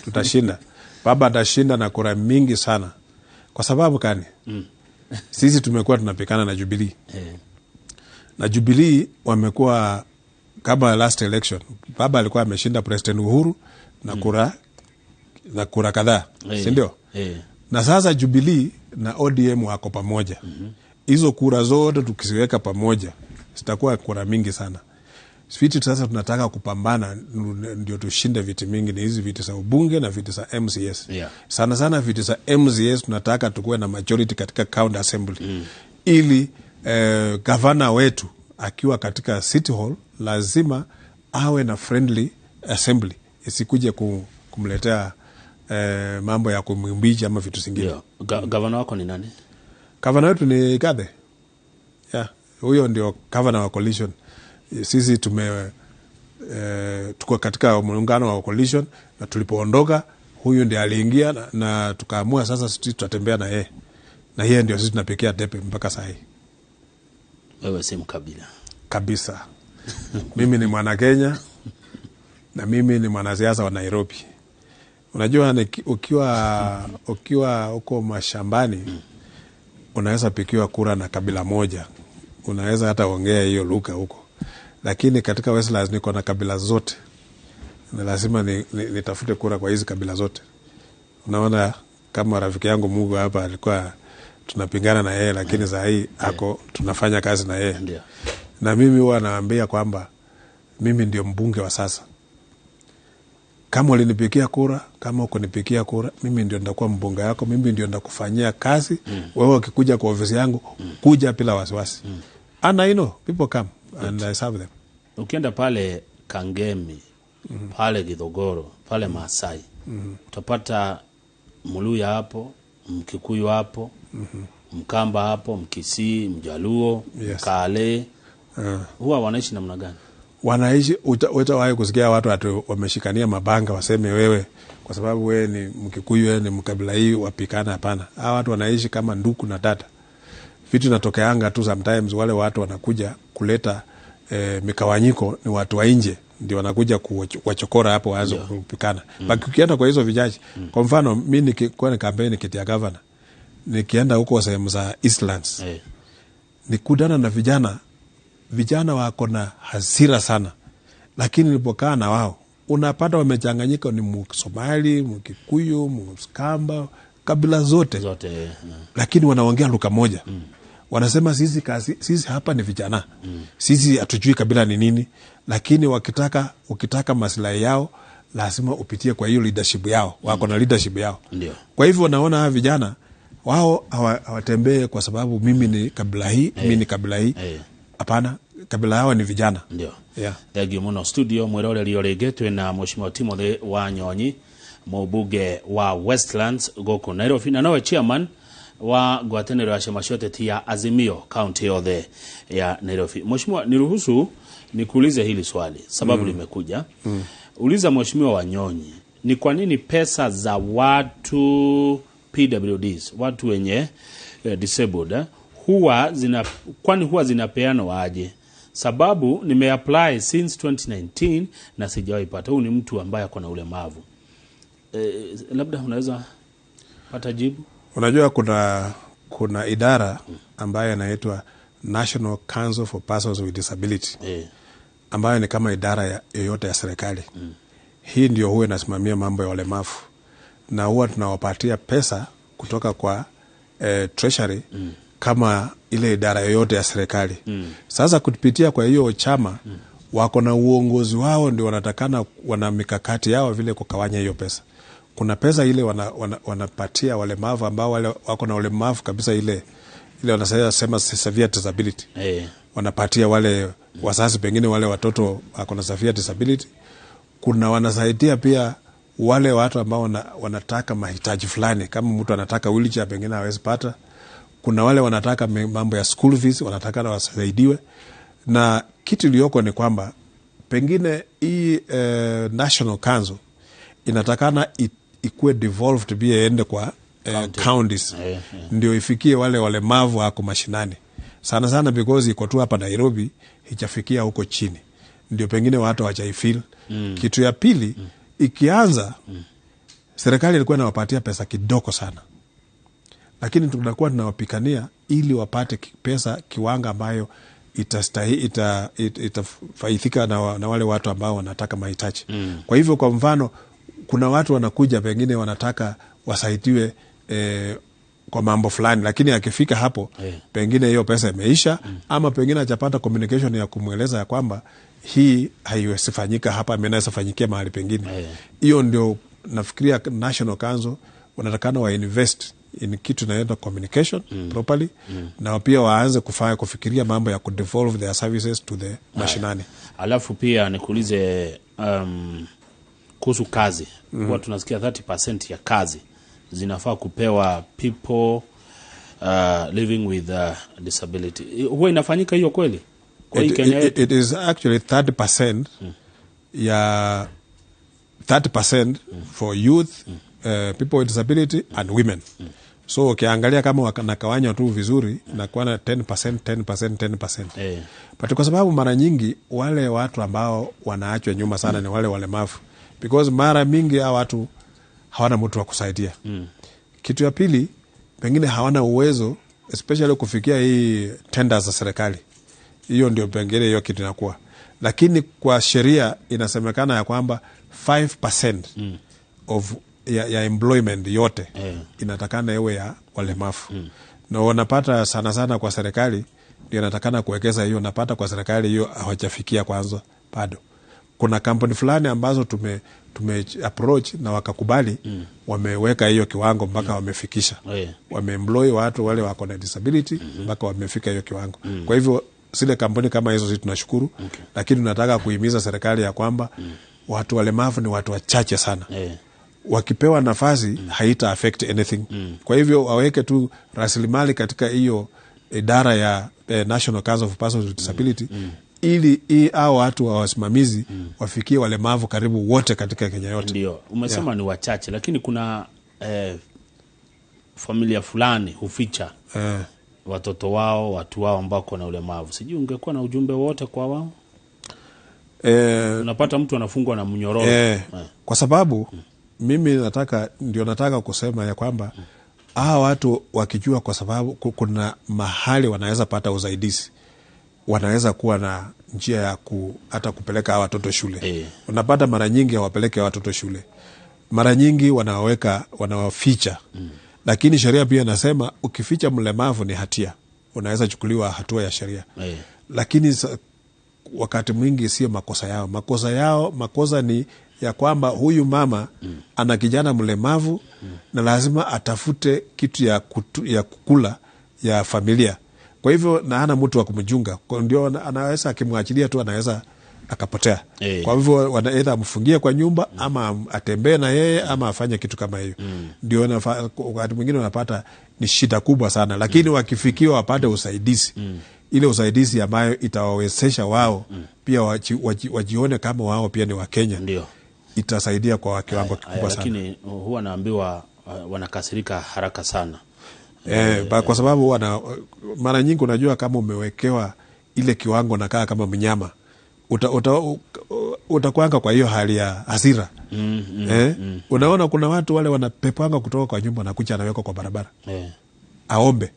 Tutashinda. Baba atashinda na kura mingi sana. Kwa sababu kani? Sisi tumekuwa tunapikana na Jubilee. Na Jubilee wamekuwa kama last election. Baba alikuwa ameshinda President Uhuru na kura kadhaa. Si ndio? Na sasa Jubilee na ODM wako pamoja. Hizo kura zote tukiziweka pamoja zitakuwa kura mingi sana. Viti sasa tunataka kupambana ndio tushinde viti mingi, ni hizi viti za ubunge na viti za MCS. Sana sana viti za MCS tunataka tukuwe na majority katika county assembly. Ili gavana wetu akiwa katika City Hall lazima awe na friendly assembly, isikuje kumletea mambo ya kumwimbiji ama vitu zingine. Gavana wako ni nani? Gavana wetu ni Igathe. Yeah, huyo ndio gavana wa coalition. Sisi tuko katika muungano wa coalition na tulipoondoka huyu ndiye aliingia na tukaamua sasa sisi tutatembea na yeye. Na yeye ndio sisi tunapikia debe mpaka saa hii. Wewe si mkabila. Kabisa. Mimi ni mwana Kenya na mimi ni mwanasiasa wa Nairobi. Unajua ukiwa huko mashambani unaweza pikiwa kura na kabila moja. Unaweza hata ongea hiyo lugha huko. Lakini katika Westlands niko na kabila zote. Na lazima nitafute kura kwa hizi kabila zote. Unaona kama rafiki yangu Mugo hapa alikuwa tunapingana na yeye, lakini saa hii ako tunafanya kazi na yeye. Na mimi huwa naambia kwamba mimi ndio mbunge wa sasa. Kama ulinipigia kura, kama hukunipigia kura, mimi ndio nitakuwa mbunge yako, mimi ndio nitakufanyia kazi. Wewe ukikuja kwa ofisi yangu, kuja bila wasiwasi. And I know people come and I serve them. Ukienda pale Kangemi, pale Githogoro, pale Maasai, utapata Mluya hapo, Mkikuyu hapo, Mkamba hapo, Mkisii, Mjaluo, Mkale. Huwa wanaishi namna gani? Wanaishi, utawahi kusikia watu ati wameshikania mabanga waseme wewe kwa sababu wewe ni Mkikuyu, wewe ni mkabila hii, wapikana? Hapana. Hawa watu wanaishi kama nduku na dada. Vitu inatokeanga tu sometimes wale watu wanakuja kuleta mikawanyiko ni watu wa nje ndio wanakuja kuwachokora hapo waanze kupikana. But ukienda kwa hizo vijaji, kwa mfano mimi nikikuwa ni campaign kiti ya governor, nikienda huko sehemu za Eastlands, nikutana na vijana, vijana wako na hasira sana. Lakini nilipokaa na wao unapata wamechanganyika, ni Msomali, Mkikuyu, Mkamba, kabila zote. Zote, yeah. Lakini wanaongea lugha moja. Wanasema sisi hapa ni vijana. Sisi hatujui kabila ni nini, lakini ukitaka maslahi yao lazima upitie kwa hiyo leadership yao. Wako na leadership yao. Kwa hivyo naona hawa vijana Wao hawatembee kwa sababu mimi ni kabila hii, mimi ni kabila hii. Hapana, kabila yao ni vijana. Ndio. Yeah. Thengiũ mũno studio mwĩroreri o rĩngĩ twĩna Mheshimiwa Timothy Wanyonyi, mũmbunge wa Westlands gũkũ Nairobi, na nowe chairman wa ngwatanĩro ya ciama cia ũteti ya Azimio kaunti yothe ya Nairobi. Mheshimiwa, niruhusu nikuulize hili swali sababu limekuja. Uliza Mheshimiwa Wanyonyi, ni kwa nini pesa za watu PWDs, watu wenye disabled, huwa zina, kwani huwa zinapeanwa aje? Sababu nimeapply since 2019 na sijawahi pata. Huyu ni mtu ambaye ako na ulemavu. Labda unaweza pata jibu? Unajua kuna idara ambayo inaitwa National Council for Persons with Disability, ambayo ni kama idara yoyote ya serikali. Hii ndio huwa inasimamia mambo ya walemavu, na huwa tunawapatia pesa kutoka kwa treasury kama ile idara yoyote ya serikali. Sasa kupitia kwa hiyo chama wako na uongozi wao, ndio wanatakana, wana mikakati yao vile kukawanya hiyo pesa. Kuna pesa ile wanapatia walemavu ambao wale wako na ulemavu kabisa, ile wanasema severe disability. Wanapatia wale wazazi, pengine wale watoto wako na severe disability. Kuna wanasaidia pia wale watu ambao wanataka mahitaji fulani, kama mtu anataka wheelchair pengine hawezi pata. Kuna wale wanataka mambo ya school fees, wanataka na wasaidiwe. Na kitu iliyoko ni kwamba pengine hii National Council inatakana ikuwe devolved pia iende kwa counties. Ndio ifikie wale walemavu wako mashinani. Sana sana because iko tu hapa Nairobi, haijafikia huko chini. Ndio pengine watu hawajaifeel. Kitu ya pili, ikianza serikali ilikuwa inawapatia pesa kidogo sana. Lakini tunakuwa tunawapikania ili wapate pesa kiwango ambayo itafaidhika na wale watu ambao wanataka mahitaji. Kwa hivyo kwa mfano kuna watu wanakuja pengine wanataka wasaidiwe kwa mambo fulani, lakini akifika hapo pengine hiyo pesa imeisha, ama pengine hajapata communication ya kumweleza ya kwamba hii haiwezi fanyika hapa, inaweza fanyikia mahali pengine. Hiyo ndio nafikiria National Council wanatakana wa invest in kitu inaitwa communication properly, na pia waanze kufikiria mambo ya kudevolve their services to the mashinani. Alafu pia nikuulize kuhusu kazi. Huwa tunasikia 30% ya kazi zinafaa kupewa people living with disability. Huwa inafanyika hiyo kweli? Kwa hii Kenya yetu? It is actually 30% ya 30% for youth, people with disability and women. So ukiangalia kama wanakawanya tu vizuri na kuwa na 10%, 10%, 10%. But kwa sababu mara nyingi wale watu ambao wanaachwa nyuma sana ni wale walemavu, because mara mingi hao watu hawana mtu wa kusaidia. Kitu ya pili, pengine hawana uwezo especially kufikia hii tenders za serikali. Hiyo ndio pengine hiyo kitu inakuwa. Lakini kwa sheria inasemekana ya kwamba 5% of ya employment yote inatakana iwe ya walemavu. Na wanapata sana sana kwa serikali ndio inatakana kuwekeza hiyo, napata kwa serikali hiyo hawajafikia kwanza bado. Kuna kampuni fulani ambazo tume approach na wakakubali, wameweka hiyo kiwango mpaka wamefikisha. Wameemploy watu wale wako na disability mpaka wamefika hiyo kiwango. Kwa hivyo zile kampuni kama hizo sisi tunashukuru, lakini tunataka kuhimiza serikali ya kwamba watu walemavu ni watu wachache sana. Wakipewa nafasi haita affect anything. Kwa hivyo waweke tu rasilimali katika hiyo idara ya National Council for Persons with Disability, ili hao watu wa wasimamizi wafikie walemavu karibu wote katika Kenya yote. Ndio, umesema ni wachache, lakini kuna familia fulani huficha watoto wao, watu wao ambao wana ulemavu. Sijui ungekuwa na ujumbe wote kwa wao? Unapata mtu anafungwa na mnyororo. Kwa sababu mimi nataka kusema ya kwamba hawa watu wakijua, kwa sababu kuna mahali wanaweza pata usaidizi, wanaweza kuwa na njia ya hata kupeleka hawa watoto shule. Unapata mara nyingi hawapeleke watoto shule, mara nyingi wanawaficha. Lakini sheria pia inasema ukificha mlemavu ni hatia, unaweza chukuliwa hatua ya sheria. Lakini wakati mwingi sio makosa yao. Makosa ni ya kwamba huyu mama ana kijana mlemavu na lazima atafute kitu ya kukula ya familia. Kwa hivyo na hana mtu wa kumjunga, ndio anaweza akimwachilia tu anaweza akapotea. Kwa hivyo wanaenda amfungie kwa nyumba ama atembee na yeye ama afanye kitu kama hiyo. Ndio wakati mwingine unapata ni shida kubwa sana, lakini wakifikiwa wapate usaidizi. Ile usaidizi ambayo itawawezesha wao pia wajione kama wao pia ni Wakenya. Ndio. Itasaidia kwa kiwango kikubwa sana. Lakini huwa naambiwa wanakasirika haraka sana. Kwa sababu mara nyingi unajua kama umewekewa ile kiwango nakaa kama mnyama utakuanga kwa hiyo hali ya hasira. Unaona kuna watu wale wanapepanga kutoka kwa nyumba na kucha anawekwa kwa barabara. Aombe.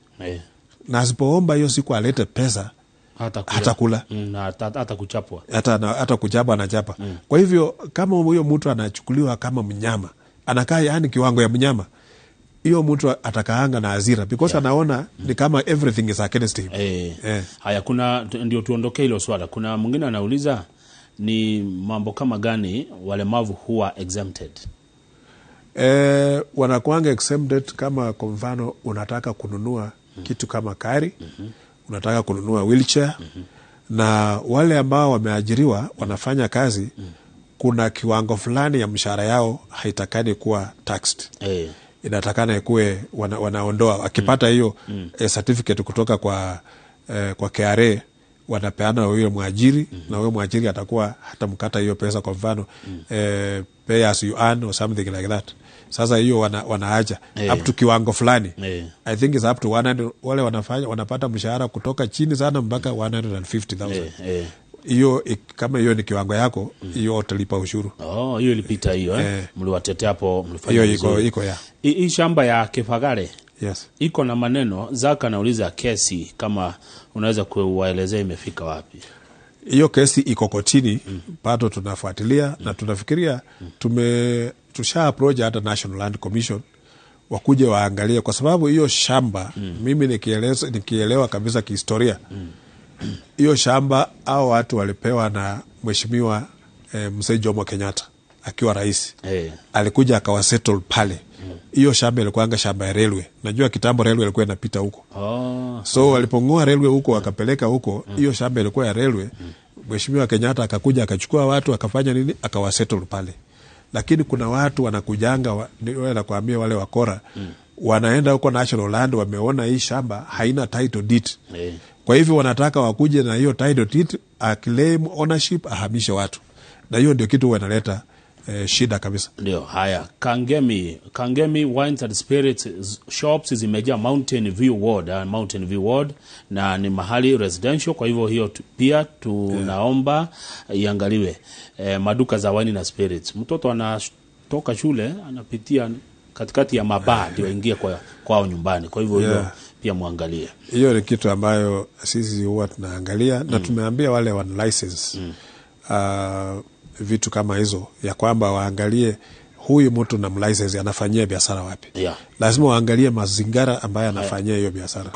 Na asipoomba hiyo siku alete pesa hatakula. Na hata kuchapwa. Hata kuchapa anachapa. Kwa hivyo kama huyo mtu anachukuliwa kama mnyama, anakaa yani kiwango ya mnyama, hiyo mtu atakaanga na hasira because anaona ni kama everything is against him. Haya, kuna ndio tuondokee hilo swala. Kuna mwingine anauliza ni mambo kama gani walemavu huwa exempted? Wanakuanga exempted kama kwa mfano unataka kununua kitu kama kari, unataka kununua wheelchair, na wale ambao wameajiriwa wanafanya kazi, kuna kiwango fulani ya mshahara yao haitakani kuwa taxed. Inatakana ikuwe wanaondoa akipata hiyo certificate kutoka kwa KRA wanapeana huyo mwajiri, na huyo mwajiri atakuwa hatamkata hiyo pesa, kwa mfano pay as you earn or something like that. Sasa hiyo wanaacha up to kiwango fulani. I think it's up to 100, wale wanapata mshahara kutoka chini sana mpaka 150,000. Hiyo kama hiyo ni kiwango yako, hiyo utalipa ushuru. Oh, hiyo ilipita hiyo Mliwatetea hapo, mlifanya hiyo iko ya. Hii shamba ya Kifagare. Yes. Iko na maneno. Zaka anauliza kesi kama unaweza kuwaelezea imefika wapi. Hiyo kesi iko kotini, bado tunafuatilia na tunafikiria tusha approach hata National Land Commission wakuje waangalie, kwa sababu hiyo shamba mimi nikielewa kabisa kihistoria, hiyo shamba hao watu walipewa na Mheshimiwa Mzee Jomo Kenyatta akiwa rais. Alikuja akawasettle pale. Hiyo shamba ilikuwa shamba ya railway. Najua kitambo railway ilikuwa inapita huko. So walipongoa railway huko wakapeleka huko, hiyo shamba ilikuwa ya railway. Mheshimiwa Kenyatta akakuja akachukua watu akafanya nini, akawasettle pale. Lakini kuna watu wanakujanga, wanakuambia wale wakora, wanaenda huko National Land, wameona hii shamba haina title deed. Kwa hivyo wanataka wakuje na hiyo title deed, aclaim ownership, ahamishe watu. Na hiyo ndio kitu wanaleta shida kabisa. Ndio, haya. Kangemi Wines and Spirits shops zimejaa Mountain View Ward, Mountain View Ward, na ni mahali residential, kwa hivyo hiyo pia tunaomba iangaliwe. Maduka za wine na spirits. Mtoto anatoka shule anapitia katikati ya mabaa ndio aingie kwao nyumbani. Kwa hivyo hiyo pia muangalie. Hiyo ni kitu ambayo sisi huwa tunaangalia na tumeambia wale wana license vitu kama hizo, ya kwamba waangalie huyu mtu na mlicense anafanyia biashara wapi. Lazima waangalie mazingira ambayo anafanyia hiyo biashara.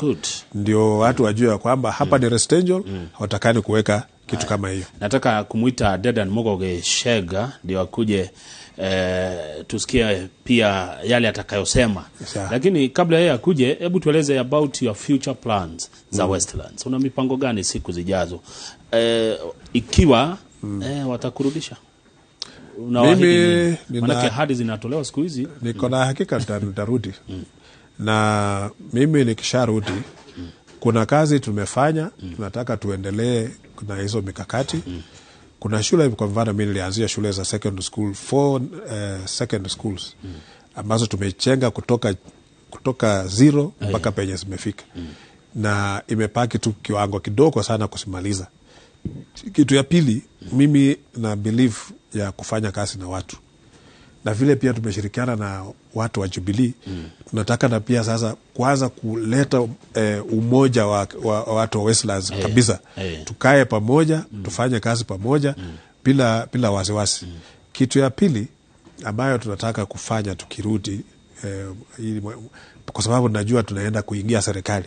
Ndio watu wajue ya kwamba hapa ni residential, hawatakani kuweka kitu kama hiyo. Nataka kumuita Dedan Mogoge Shega ndio akuje tusikie pia yale atakayosema. Lakini kabla yeye akuje, hebu tueleze about your future plans za Westlands. Una mipango gani siku zijazo? Ikiwa watakurudisha? Mimi manake ahadi zinatolewa siku hizi. Niko na hakika nitarudi. Na mimi nikisharudi, kuna kazi tumefanya, tunataka tuendelee na hizo mikakati. Kuna shule, kwa mfano mimi nilianzia shule za secondary school, 4 secondary schools ambazo tumechenga kutoka zero mpaka penye zimefika. Na imepaki tu kiwango kidogo sana kusimaliza. Kitu ya pili, mimi na believe ya kufanya kazi na watu. Na vile pia tumeshirikiana na watu wa Jubilee, tunataka na pia sasa kuanza kuleta umoja wa watu wa Westlands kabisa. Tukae pamoja, tufanye kazi pamoja bila wasiwasi. Kitu ya pili ambayo tunataka kufanya tukirudi, kwa sababu najua tunaenda kuingia serikali,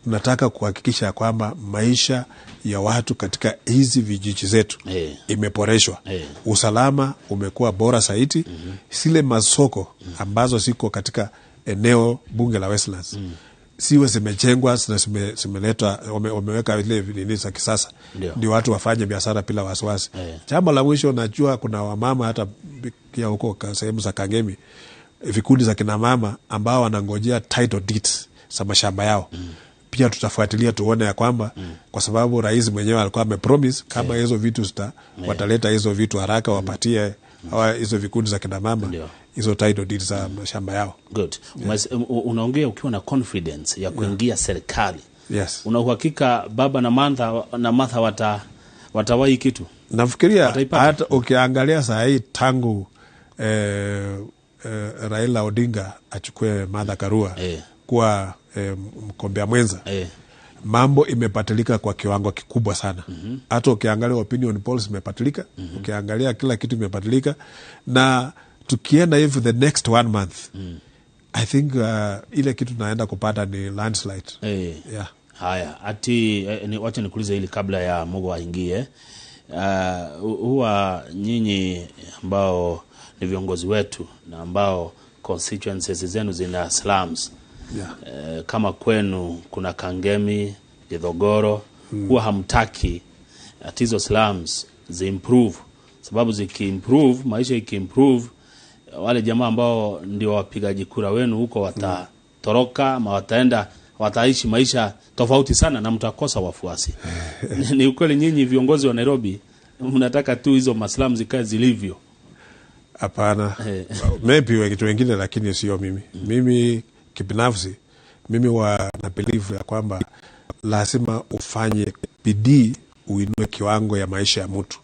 Tunataka kuhakikisha kwamba maisha ya watu katika hizi vijiji zetu imeboreshwa. Usalama umekuwa bora zaidi. Zile masoko ambazo ziko katika eneo bunge la Westlands siwe zimejengwa na zimeletwa, wameweka ile nini za kisasa, ndio watu wafanye biashara bila wasiwasi. Jambo la mwisho, najua kuna wamama hata pia huko sehemu za Kangemi, vikundi za kina mama ambao wanangojea title deeds za mashamba yao. Pia tutafuatilia tuone ya kwamba kwa sababu rais mwenyewe alikuwa amepromise kama hizo vitu wataleta hizo vitu haraka, wapatie hawa hizo vikundi za kina mama hizo title deeds za mashamba yao. Good. Unaongea ukiwa na confidence ya kuingia serikali. Yes. Una uhakika baba na Martha watawahi kitu? Nafikiria hata ukiangalia saa hii tangu Raila Odinga achukue Martha Karua kuwa mgombea mwenza, mambo imepatilika kwa kiwango kikubwa sana. Hata ukiangalia opinion polls imepatilika, ukiangalia kila kitu imepatilika, na tukienda hivi the next 1 month I think ile kitu tunaenda kupata ni landslide. Yeah. Haya, ati wacha nikuulize hili kabla ya Mugo aingie. Huwa nyinyi ambao ni viongozi wetu na ambao constituencies zenu zina slums, kama kwenu kuna Kangemi, Githogoro, huwa hamtaki ati hizo slums ziimprove, sababu zikiimprove, maisha ikiimprove, wale jamaa ambao ndio wapigaji kura wenu huko watatoroka ama wataenda wataishi maisha tofauti sana na mtakosa wafuasi. Ni ukweli nyinyi viongozi wa Nairobi mnataka tu hizo maslamu zikae zilivyo? Hapana. Maybe wengine wengine, lakini sio mimi. Mimi kibinafsi, mimi na believe ya kwamba lazima ufanye bidii uinue kiwango ya maisha ya mtu.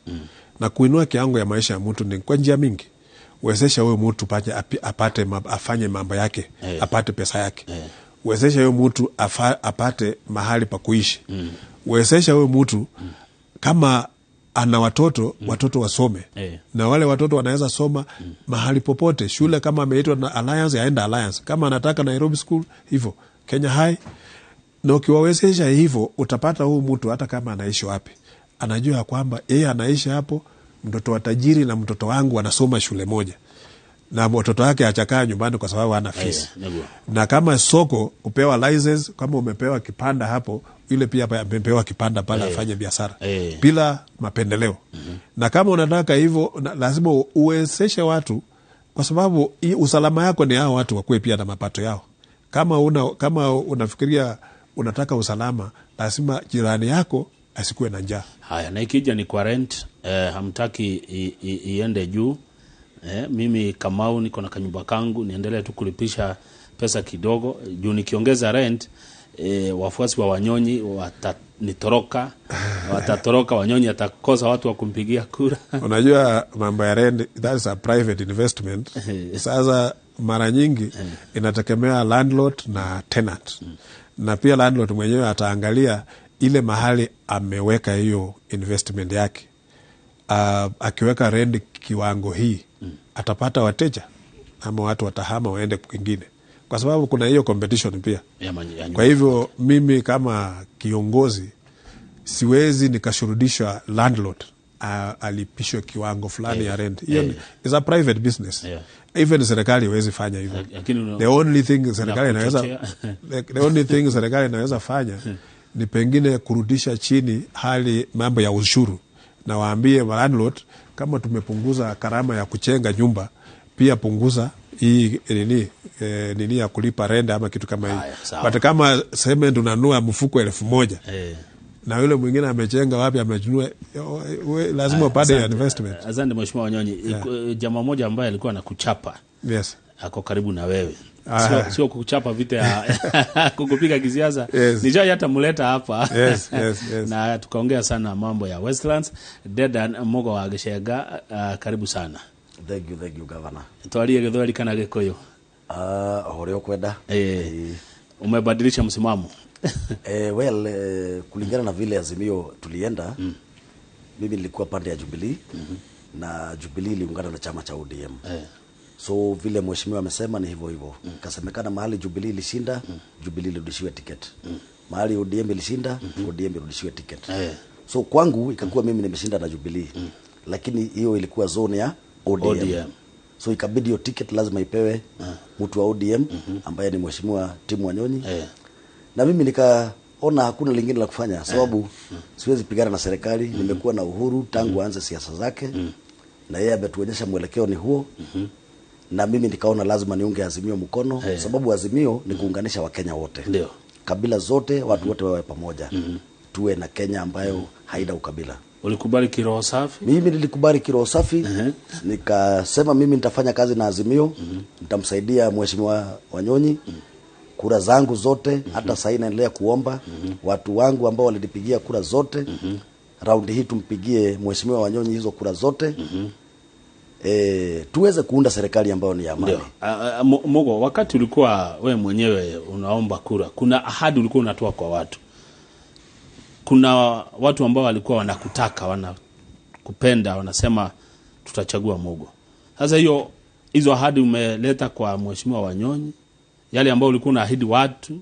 Na kuinua kiwango ya maisha ya mtu ni kwa njia mingi. Wezesha huyo mtu apate afanye mambo yake, apate pesa yake. Wezesha huyo mtu apate mahali pa kuishi. Wezesha huyo mtu kama ana watoto, watoto wasome. Na wale watoto wanaweza soma mahali popote. Shule kama ameitwa na Alliance, aenda Alliance. Kama anataka Nairobi School, hivyo. Kenya High. Na ukiwawezesha hivyo, utapata huyu mtu hata kama anaishi wapi, anajua kwamba yeye anaishi hapo, mtoto wa tajiri na mtoto wangu wanasoma shule moja, na mtoto wake hachakaa nyumbani kwa sababu hana fees. Na kama soko kupewa license, kama umepewa kipanda hapo, yule pia amepewa kipanda pale afanye biashara bila mapendeleo. Na kama unataka hivyo, lazima uwezeshe watu, kwa sababu usalama yako ni hao watu wakuwe pia na mapato yao. Kama unafikiria unataka usalama, lazima jirani yako asikuwe na njaa. Haya, na ikija ni kwa rent, hamtaki iende juu. Mimi Kamau niko na kanyumba kangu, niendelee tu kulipisha pesa kidogo juu nikiongeza rent, wafuasi wa Wanyonyi watanitoroka, watatoroka, Wanyonyi atakosa watu wa kumpigia kura. Unajua mambo ya rent, that's a private investment. Sasa mara nyingi inategemea landlord na tenant. Na pia landlord mwenyewe ataangalia ile mahali ameweka hiyo investment yake. Akiweka rent kiwango hii, atapata wateja ama watu watahama waende kwingine, kwa sababu kuna hiyo competition pia. Kwa hivyo mimi kama kiongozi siwezi nikashurudishwa landlord alipishwe kiwango fulani ya rent. Hiyo is a private business. Even serikali haiwezi fanya hivyo. The only thing serikali inaweza the only thing serikali inaweza fanya ni pengine kurudisha chini hali mambo ya ushuru, na waambie landlord kama tumepunguza gharama ya kuchenga nyumba, pia punguza hii nini ya kulipa rent ama kitu kama hiyo. But kama cement unanunua mfuko 1,000 na yule mwingine amechenga wapi amechinua, lazima upate investment. Asante Mheshimiwa Wanyonyi. Jamaa mmoja ambaye alikuwa anakuchapa. Yes. Ako karibu na wewe. Sio kukuchapa vita ya kukupiga kisiasa. Yes. Nijai hata muleta hapa. Yes, yes, yes. Na tukaongea sana mambo ya Westlands. Dedan Mugo wa Gichenga, karibu sana. Thank you Governor. Twarie Githweri kana Gikuyu? Horio kwenda. Umebadilisha msimamo? Well, kulingana na vile Azimio tulienda, mimi nilikuwa pande ya Jubilee, na Jubilee iliungana na chama cha ODM. So vile mheshimiwa amesema ni hivyo hivyo. Kasemekana mahali Jubilee ilishinda, Jubilee ilirudishiwa ticket. Mahali ODM ilishinda, ODM irudishiwe ticket. Eh. So kwangu ikakuwa mimi nimeshinda na Jubilee. Lakini hiyo ilikuwa zone ya ODM. ODM. So ikabidi hiyo ticket lazima ipewe mtu wa ODM ambaye ni Mheshimiwa Tim Wanyonyi. Na mimi nikaona hakuna lingine la kufanya sababu siwezi pigana na serikali. Nimekuwa na Uhuru tangu aanze siasa zake na yeye ametuonyesha mwelekeo ni huo. Na mimi nikaona lazima niunge Azimio mkono sababu Azimio ni kuunganisha Wakenya wote. Ndio. Kabila zote, watu wote wawe pamoja. Tuwe na Kenya ambayo haina ukabila. Ulikubali kiroho safi? Mimi nilikubali kiroho safi. Nikasema mimi nitafanya kazi na Azimio, nitamsaidia Mheshimiwa Wanyonyi. Kura zangu zote, hata sasa naendelea kuomba watu wangu ambao walinipigia kura zote, raundi hii tumpigie Mheshimiwa Wanyonyi hizo kura zote. Tuweze kuunda serikali ambayo ni ya amani. Ndio. Mugo, wakati ulikuwa we mwenyewe unaomba kura, kuna ahadi ulikuwa unatoa kwa watu. Kuna watu ambao walikuwa wanakutaka, wanakupenda, wanasema tutachagua Mugo. Sasa hizo ahadi umeleta kwa Mheshimiwa Wanyonyi, yale ambayo ulikuwa unaahidi watu,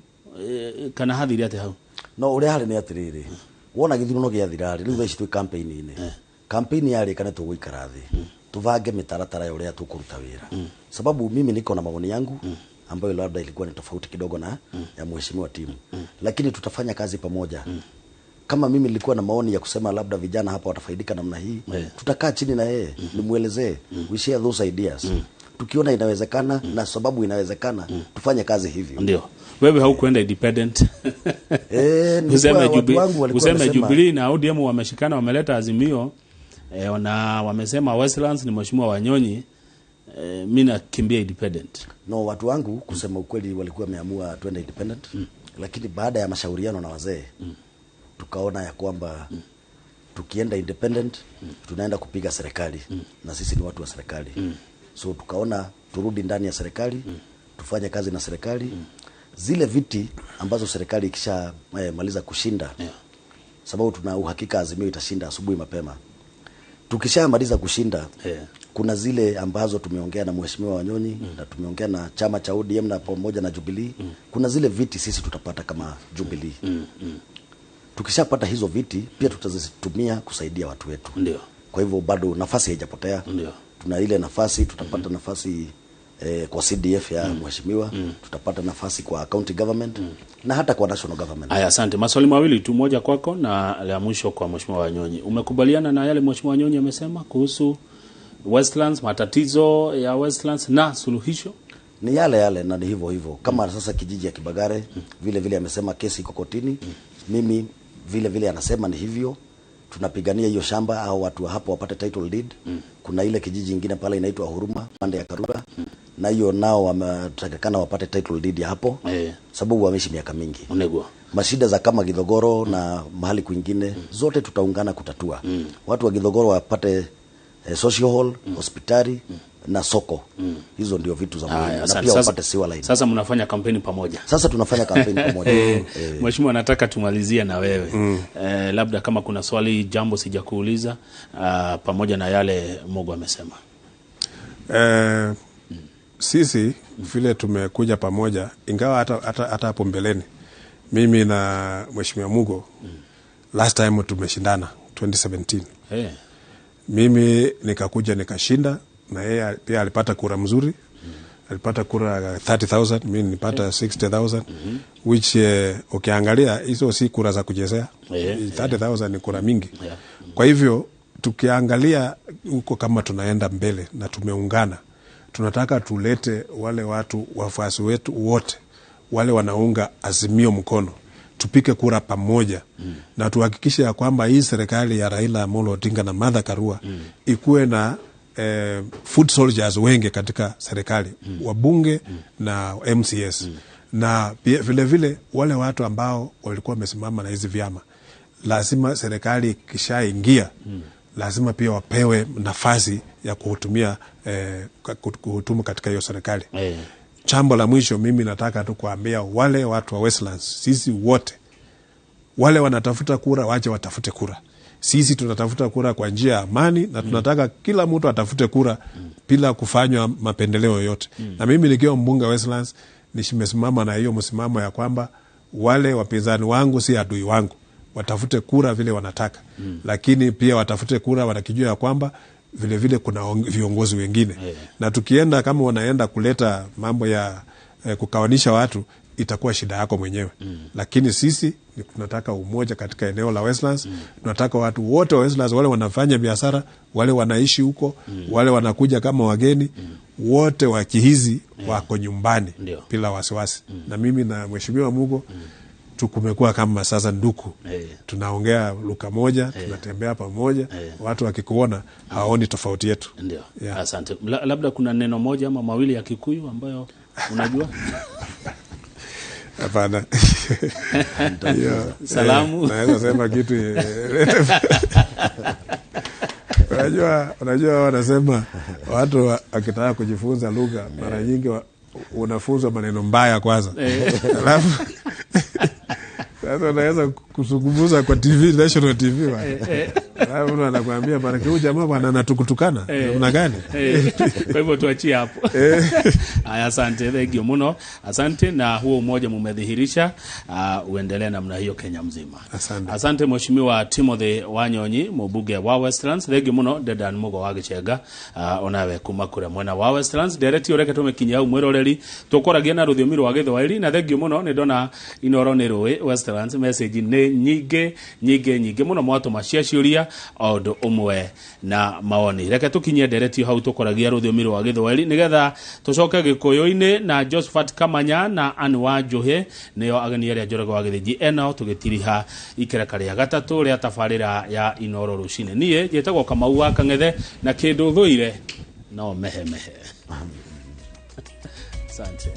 kana hadhiri ate hau? No, uria hari ni atiriri. Wona githurano giathira ri, riu thaa ici twi campaign-ini. Campaign yarĩka tũgũikara thĩ tuvange mitaratara ya uria tukuruta wira. Sababu mimi niko na maoni yangu ambayo labda ilikuwa ni tofauti kidogo na ya Mheshimiwa Timu. Lakini tutafanya kazi pamoja. Kama mimi nilikuwa na maoni ya kusema labda vijana hapa watafaidika namna hii, tutakaa chini na yeye, nimuelezee, we share those ideas. Tukiona inawezekana na sababu inawezekana, tufanye kazi hivyo. Ndio. Wewe haukuenda independent. Useme Jubilee na ODM wameshikana, wameleta Azimio, na wamesema Westlands ni Mheshimiwa Wanyonyi, mimi nakimbia independent. No, watu wangu kusema ukweli walikuwa wameamua twende independent, lakini baada ya mashauriano na wazee tukaona ya kwamba tukienda independent tunaenda kupiga serikali na sisi ni watu wa serikali. So tukaona turudi ndani ya serikali, tufanye kazi na serikali. Zile viti ambazo serikali ikisha maliza kushinda, sababu tuna uhakika Azimio itashinda asubuhi mapema. Tukishamaliza kushinda, kuna zile ambazo tumeongea na Mheshimiwa Wanyonyi na tumeongea na chama cha ODM na pamoja na Jubilee. Kuna zile viti sisi tutapata kama Jubilee. Tukishapata hizo viti pia tutazitumia kusaidia watu wetu. Ndio. Kwa hivyo bado nafasi haijapotea. Ndio. Tuna ile nafasi, tutapata nafasi kwa CDF ya mheshimiwa, tutapata nafasi kwa county government na hata kwa national government. Aya, asante. Maswali mawili tu, moja kwako na la mwisho kwa Mheshimiwa Wanyonyi. Umekubaliana na yale Mheshimiwa Wanyonyi amesema kuhusu Westlands, matatizo ya Westlands na suluhisho? Ni yale yale na ni hivyo hivyo. Kama sasa kijiji ya Kibagare, vile vile amesema kesi iko kotini. Mimi vile vile anasema ni hivyo. Tunapigania hiyo shamba au watu hapo wapate title deed. Kuna ile kijiji kingine pale inaitwa Huruma pande ya Karura. Na hiyo nao wametakikana wapate title deed ya hapo. Sababu wameishi miaka mingi. Unegwa. Mashida za kama Githogoro na mahali kwingine zote tutaungana kutatua. Watu wa Githogoro wapate social hall, hospitali na soko. Hizo ndio vitu za muhimu. Na pia wapate sewer line. Sasa mnafanya kampeni pamoja. Sasa tunafanya kampeni pamoja. Mheshimiwa, nataka tumalizie na wewe. Labda kama kuna swali jambo sijakuuliza, pamoja na yale Mugo amesema. Sisi vile tumekuja pamoja, ingawa hata hapo mbeleni mimi na Mheshimiwa Mugo last time tumeshindana 2017. Mimi nikakuja nikashinda, na yeye pia alipata kura mzuri. Alipata kura 30,000, mimi nilipata 60,000, which ukiangalia hizo si kura za kuchezea. 30,000 ni kura mingi. Kwa hivyo tukiangalia huko kama tunaenda mbele na tumeungana, tunataka tulete wale watu wafuasi wetu wote wale wanaunga Azimio mkono, tupike kura pamoja na tuhakikishe ya kwamba hii serikali ya Raila Amolo Odinga na Martha Karua ikuwe na foot soldiers wengi katika serikali, wabunge na MCS. Na pia vile vile wale watu ambao walikuwa wamesimama na hizi vyama, lazima serikali ikishaingia lazima pia wapewe nafasi ya kuhutumia kuhutumu katika hiyo serikali. Jambo la mwisho mimi nataka tu kuambia wale watu wa Westlands, sisi wote wale wanatafuta kura waje watafute kura. Sisi tunatafuta kura kwa njia ya amani na tunataka kila mtu atafute kura bila kufanywa mapendeleo yoyote. Na mimi nikiwa mbunge wa Westlands nimesimama na hiyo msimamo ya kwamba Wale wapinzani wangu si adui wangu, watafute kura vile wanataka, lakini pia watafute kura wanakijua ya kwamba vile vile kuna viongozi wengine. Na tukienda kama wanaenda kuleta mambo ya kukawanisha watu, itakuwa shida yako mwenyewe. Lakini sisi tunataka umoja katika eneo la Westlands. Tunataka watu wote wa Westlands, wale wanafanya biashara, wale wanaishi huko, wale wanakuja kama wageni, wote wakihizi wako nyumbani bila wasiwasi. Na mimi na Mheshimiwa Mugo tukumekuwa kama sasa nduku. Tunaongea lugha moja, tunatembea pamoja, watu wakikuona hawaoni tofauti yetu. Ndio. Asante. Labda kuna neno moja ama mawili ya Kikuyu ambayo unajua? Hapana. Salamu. Naweza sema kitu. Unajua wanasema watu wakitaka kujifunza lugha mara nyingi unafunzwa maneno mbaya kwanza. Alafu sasa unaweza kuzungumza kwa TV, National TV bwana. Alafu anakuambia bwana, huyu jamaa bwana anatukutukana. Namna gani? Kwa hivyo tuachie hapo. Haya, asante, thank you muno. Asante, na huo umoja mumedhihirisha, uendelee namna hiyo Kenya mzima. Asante. Asante Mheshimiwa Timothy Wanyonyi, mbunge wa Westlands. Thank you muno Dedan Mugo wa Gichenga, onawe kuma kuria mwena wa Westlands. Ndereti ureke tumekinyia hau mwiroreri, tukoragia na ruthiomi rwa Githwairi, na thank you muno ni ndona Inoro ni rui Westlands message ni nyingi nyingi nyingi muno mwatuma cia ciuria o undu umwe na maoni. Reke tukinyie ndereti hau tukoragia ruthiomi rwa Githwairi nigetha tucoke Gikuyu-ini na Josephat Kamanya na Anne wa Njuhi nio ageni aria Njoroge wa Githinji enao tugitiriha ikereka ria gatatu ria tabarira ya Inoro rucini. Nie njitagwo Kamau wa Kang'ethe na kindu thuire no mehe mehe. Asante.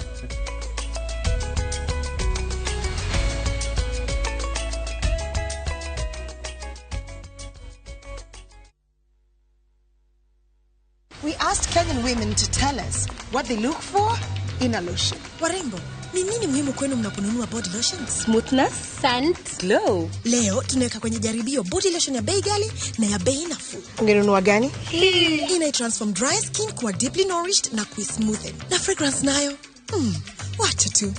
We asked Kenyan women to tell us what they look for in a lotion. Warembo, ni nini muhimu kwenu mnaponunua body lotions? Smoothness, scent, glow. Leo tunaweka kwenye jaribio body lotion ya bei ghali na ya bei nafuu. Ungenunua gani? Hii ina transform dry skin kuwa deeply nourished na kuismoothen. Na fragrance nayo? Wacha tu.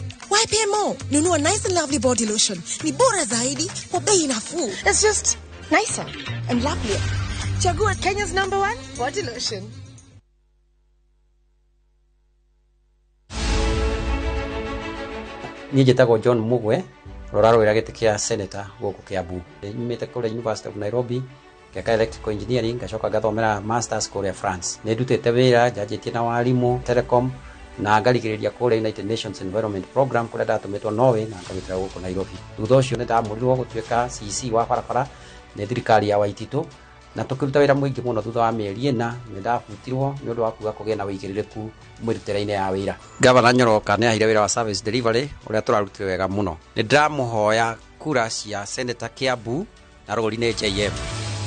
YPMO, nunua nice and lovely body lotion. Ni bora zaidi kwa bei nafuu. It's just nicer and lovelier. Chagua Kenya's #1 body lotion. Niĩ njĩtagwo John Mugwe, rũrarũĩra gĩtĩ kĩa senator gũkũ Kiambu. Nyumĩte kũrĩa University of Nairobi, ngeka electrical engineering, ngacoka ngathomera masters kũrĩa France. Nĩ ndutĩte wĩra, njanjĩtie na warimũ, telecom, na ngarigĩrĩria kũrĩa United Nations Environment Program kũrĩa ndatũmĩtwo Norway na ngarutĩra gũkũ Nairobi. Thutha ũcio nĩ ndamũrirwo gũtuĩka CC wa barabara nĩ thirikari ya Waititũ, na tũkĩruta wĩra mũingĩ mũno. Thutha wa mĩeri ĩna nĩ ndabutirwo nĩ ũndũ wa kuga kũgĩa na wĩigĩrĩrĩku mĩrutĩre-inĩ ya wĩra. Gavana Nyoroka nĩ aheire wĩra wa service delivery ũrĩa tũrarutire wega mũno. Nĩ ndĩramũhoya kura cia Senator Kiambu na rũri nĩ JM.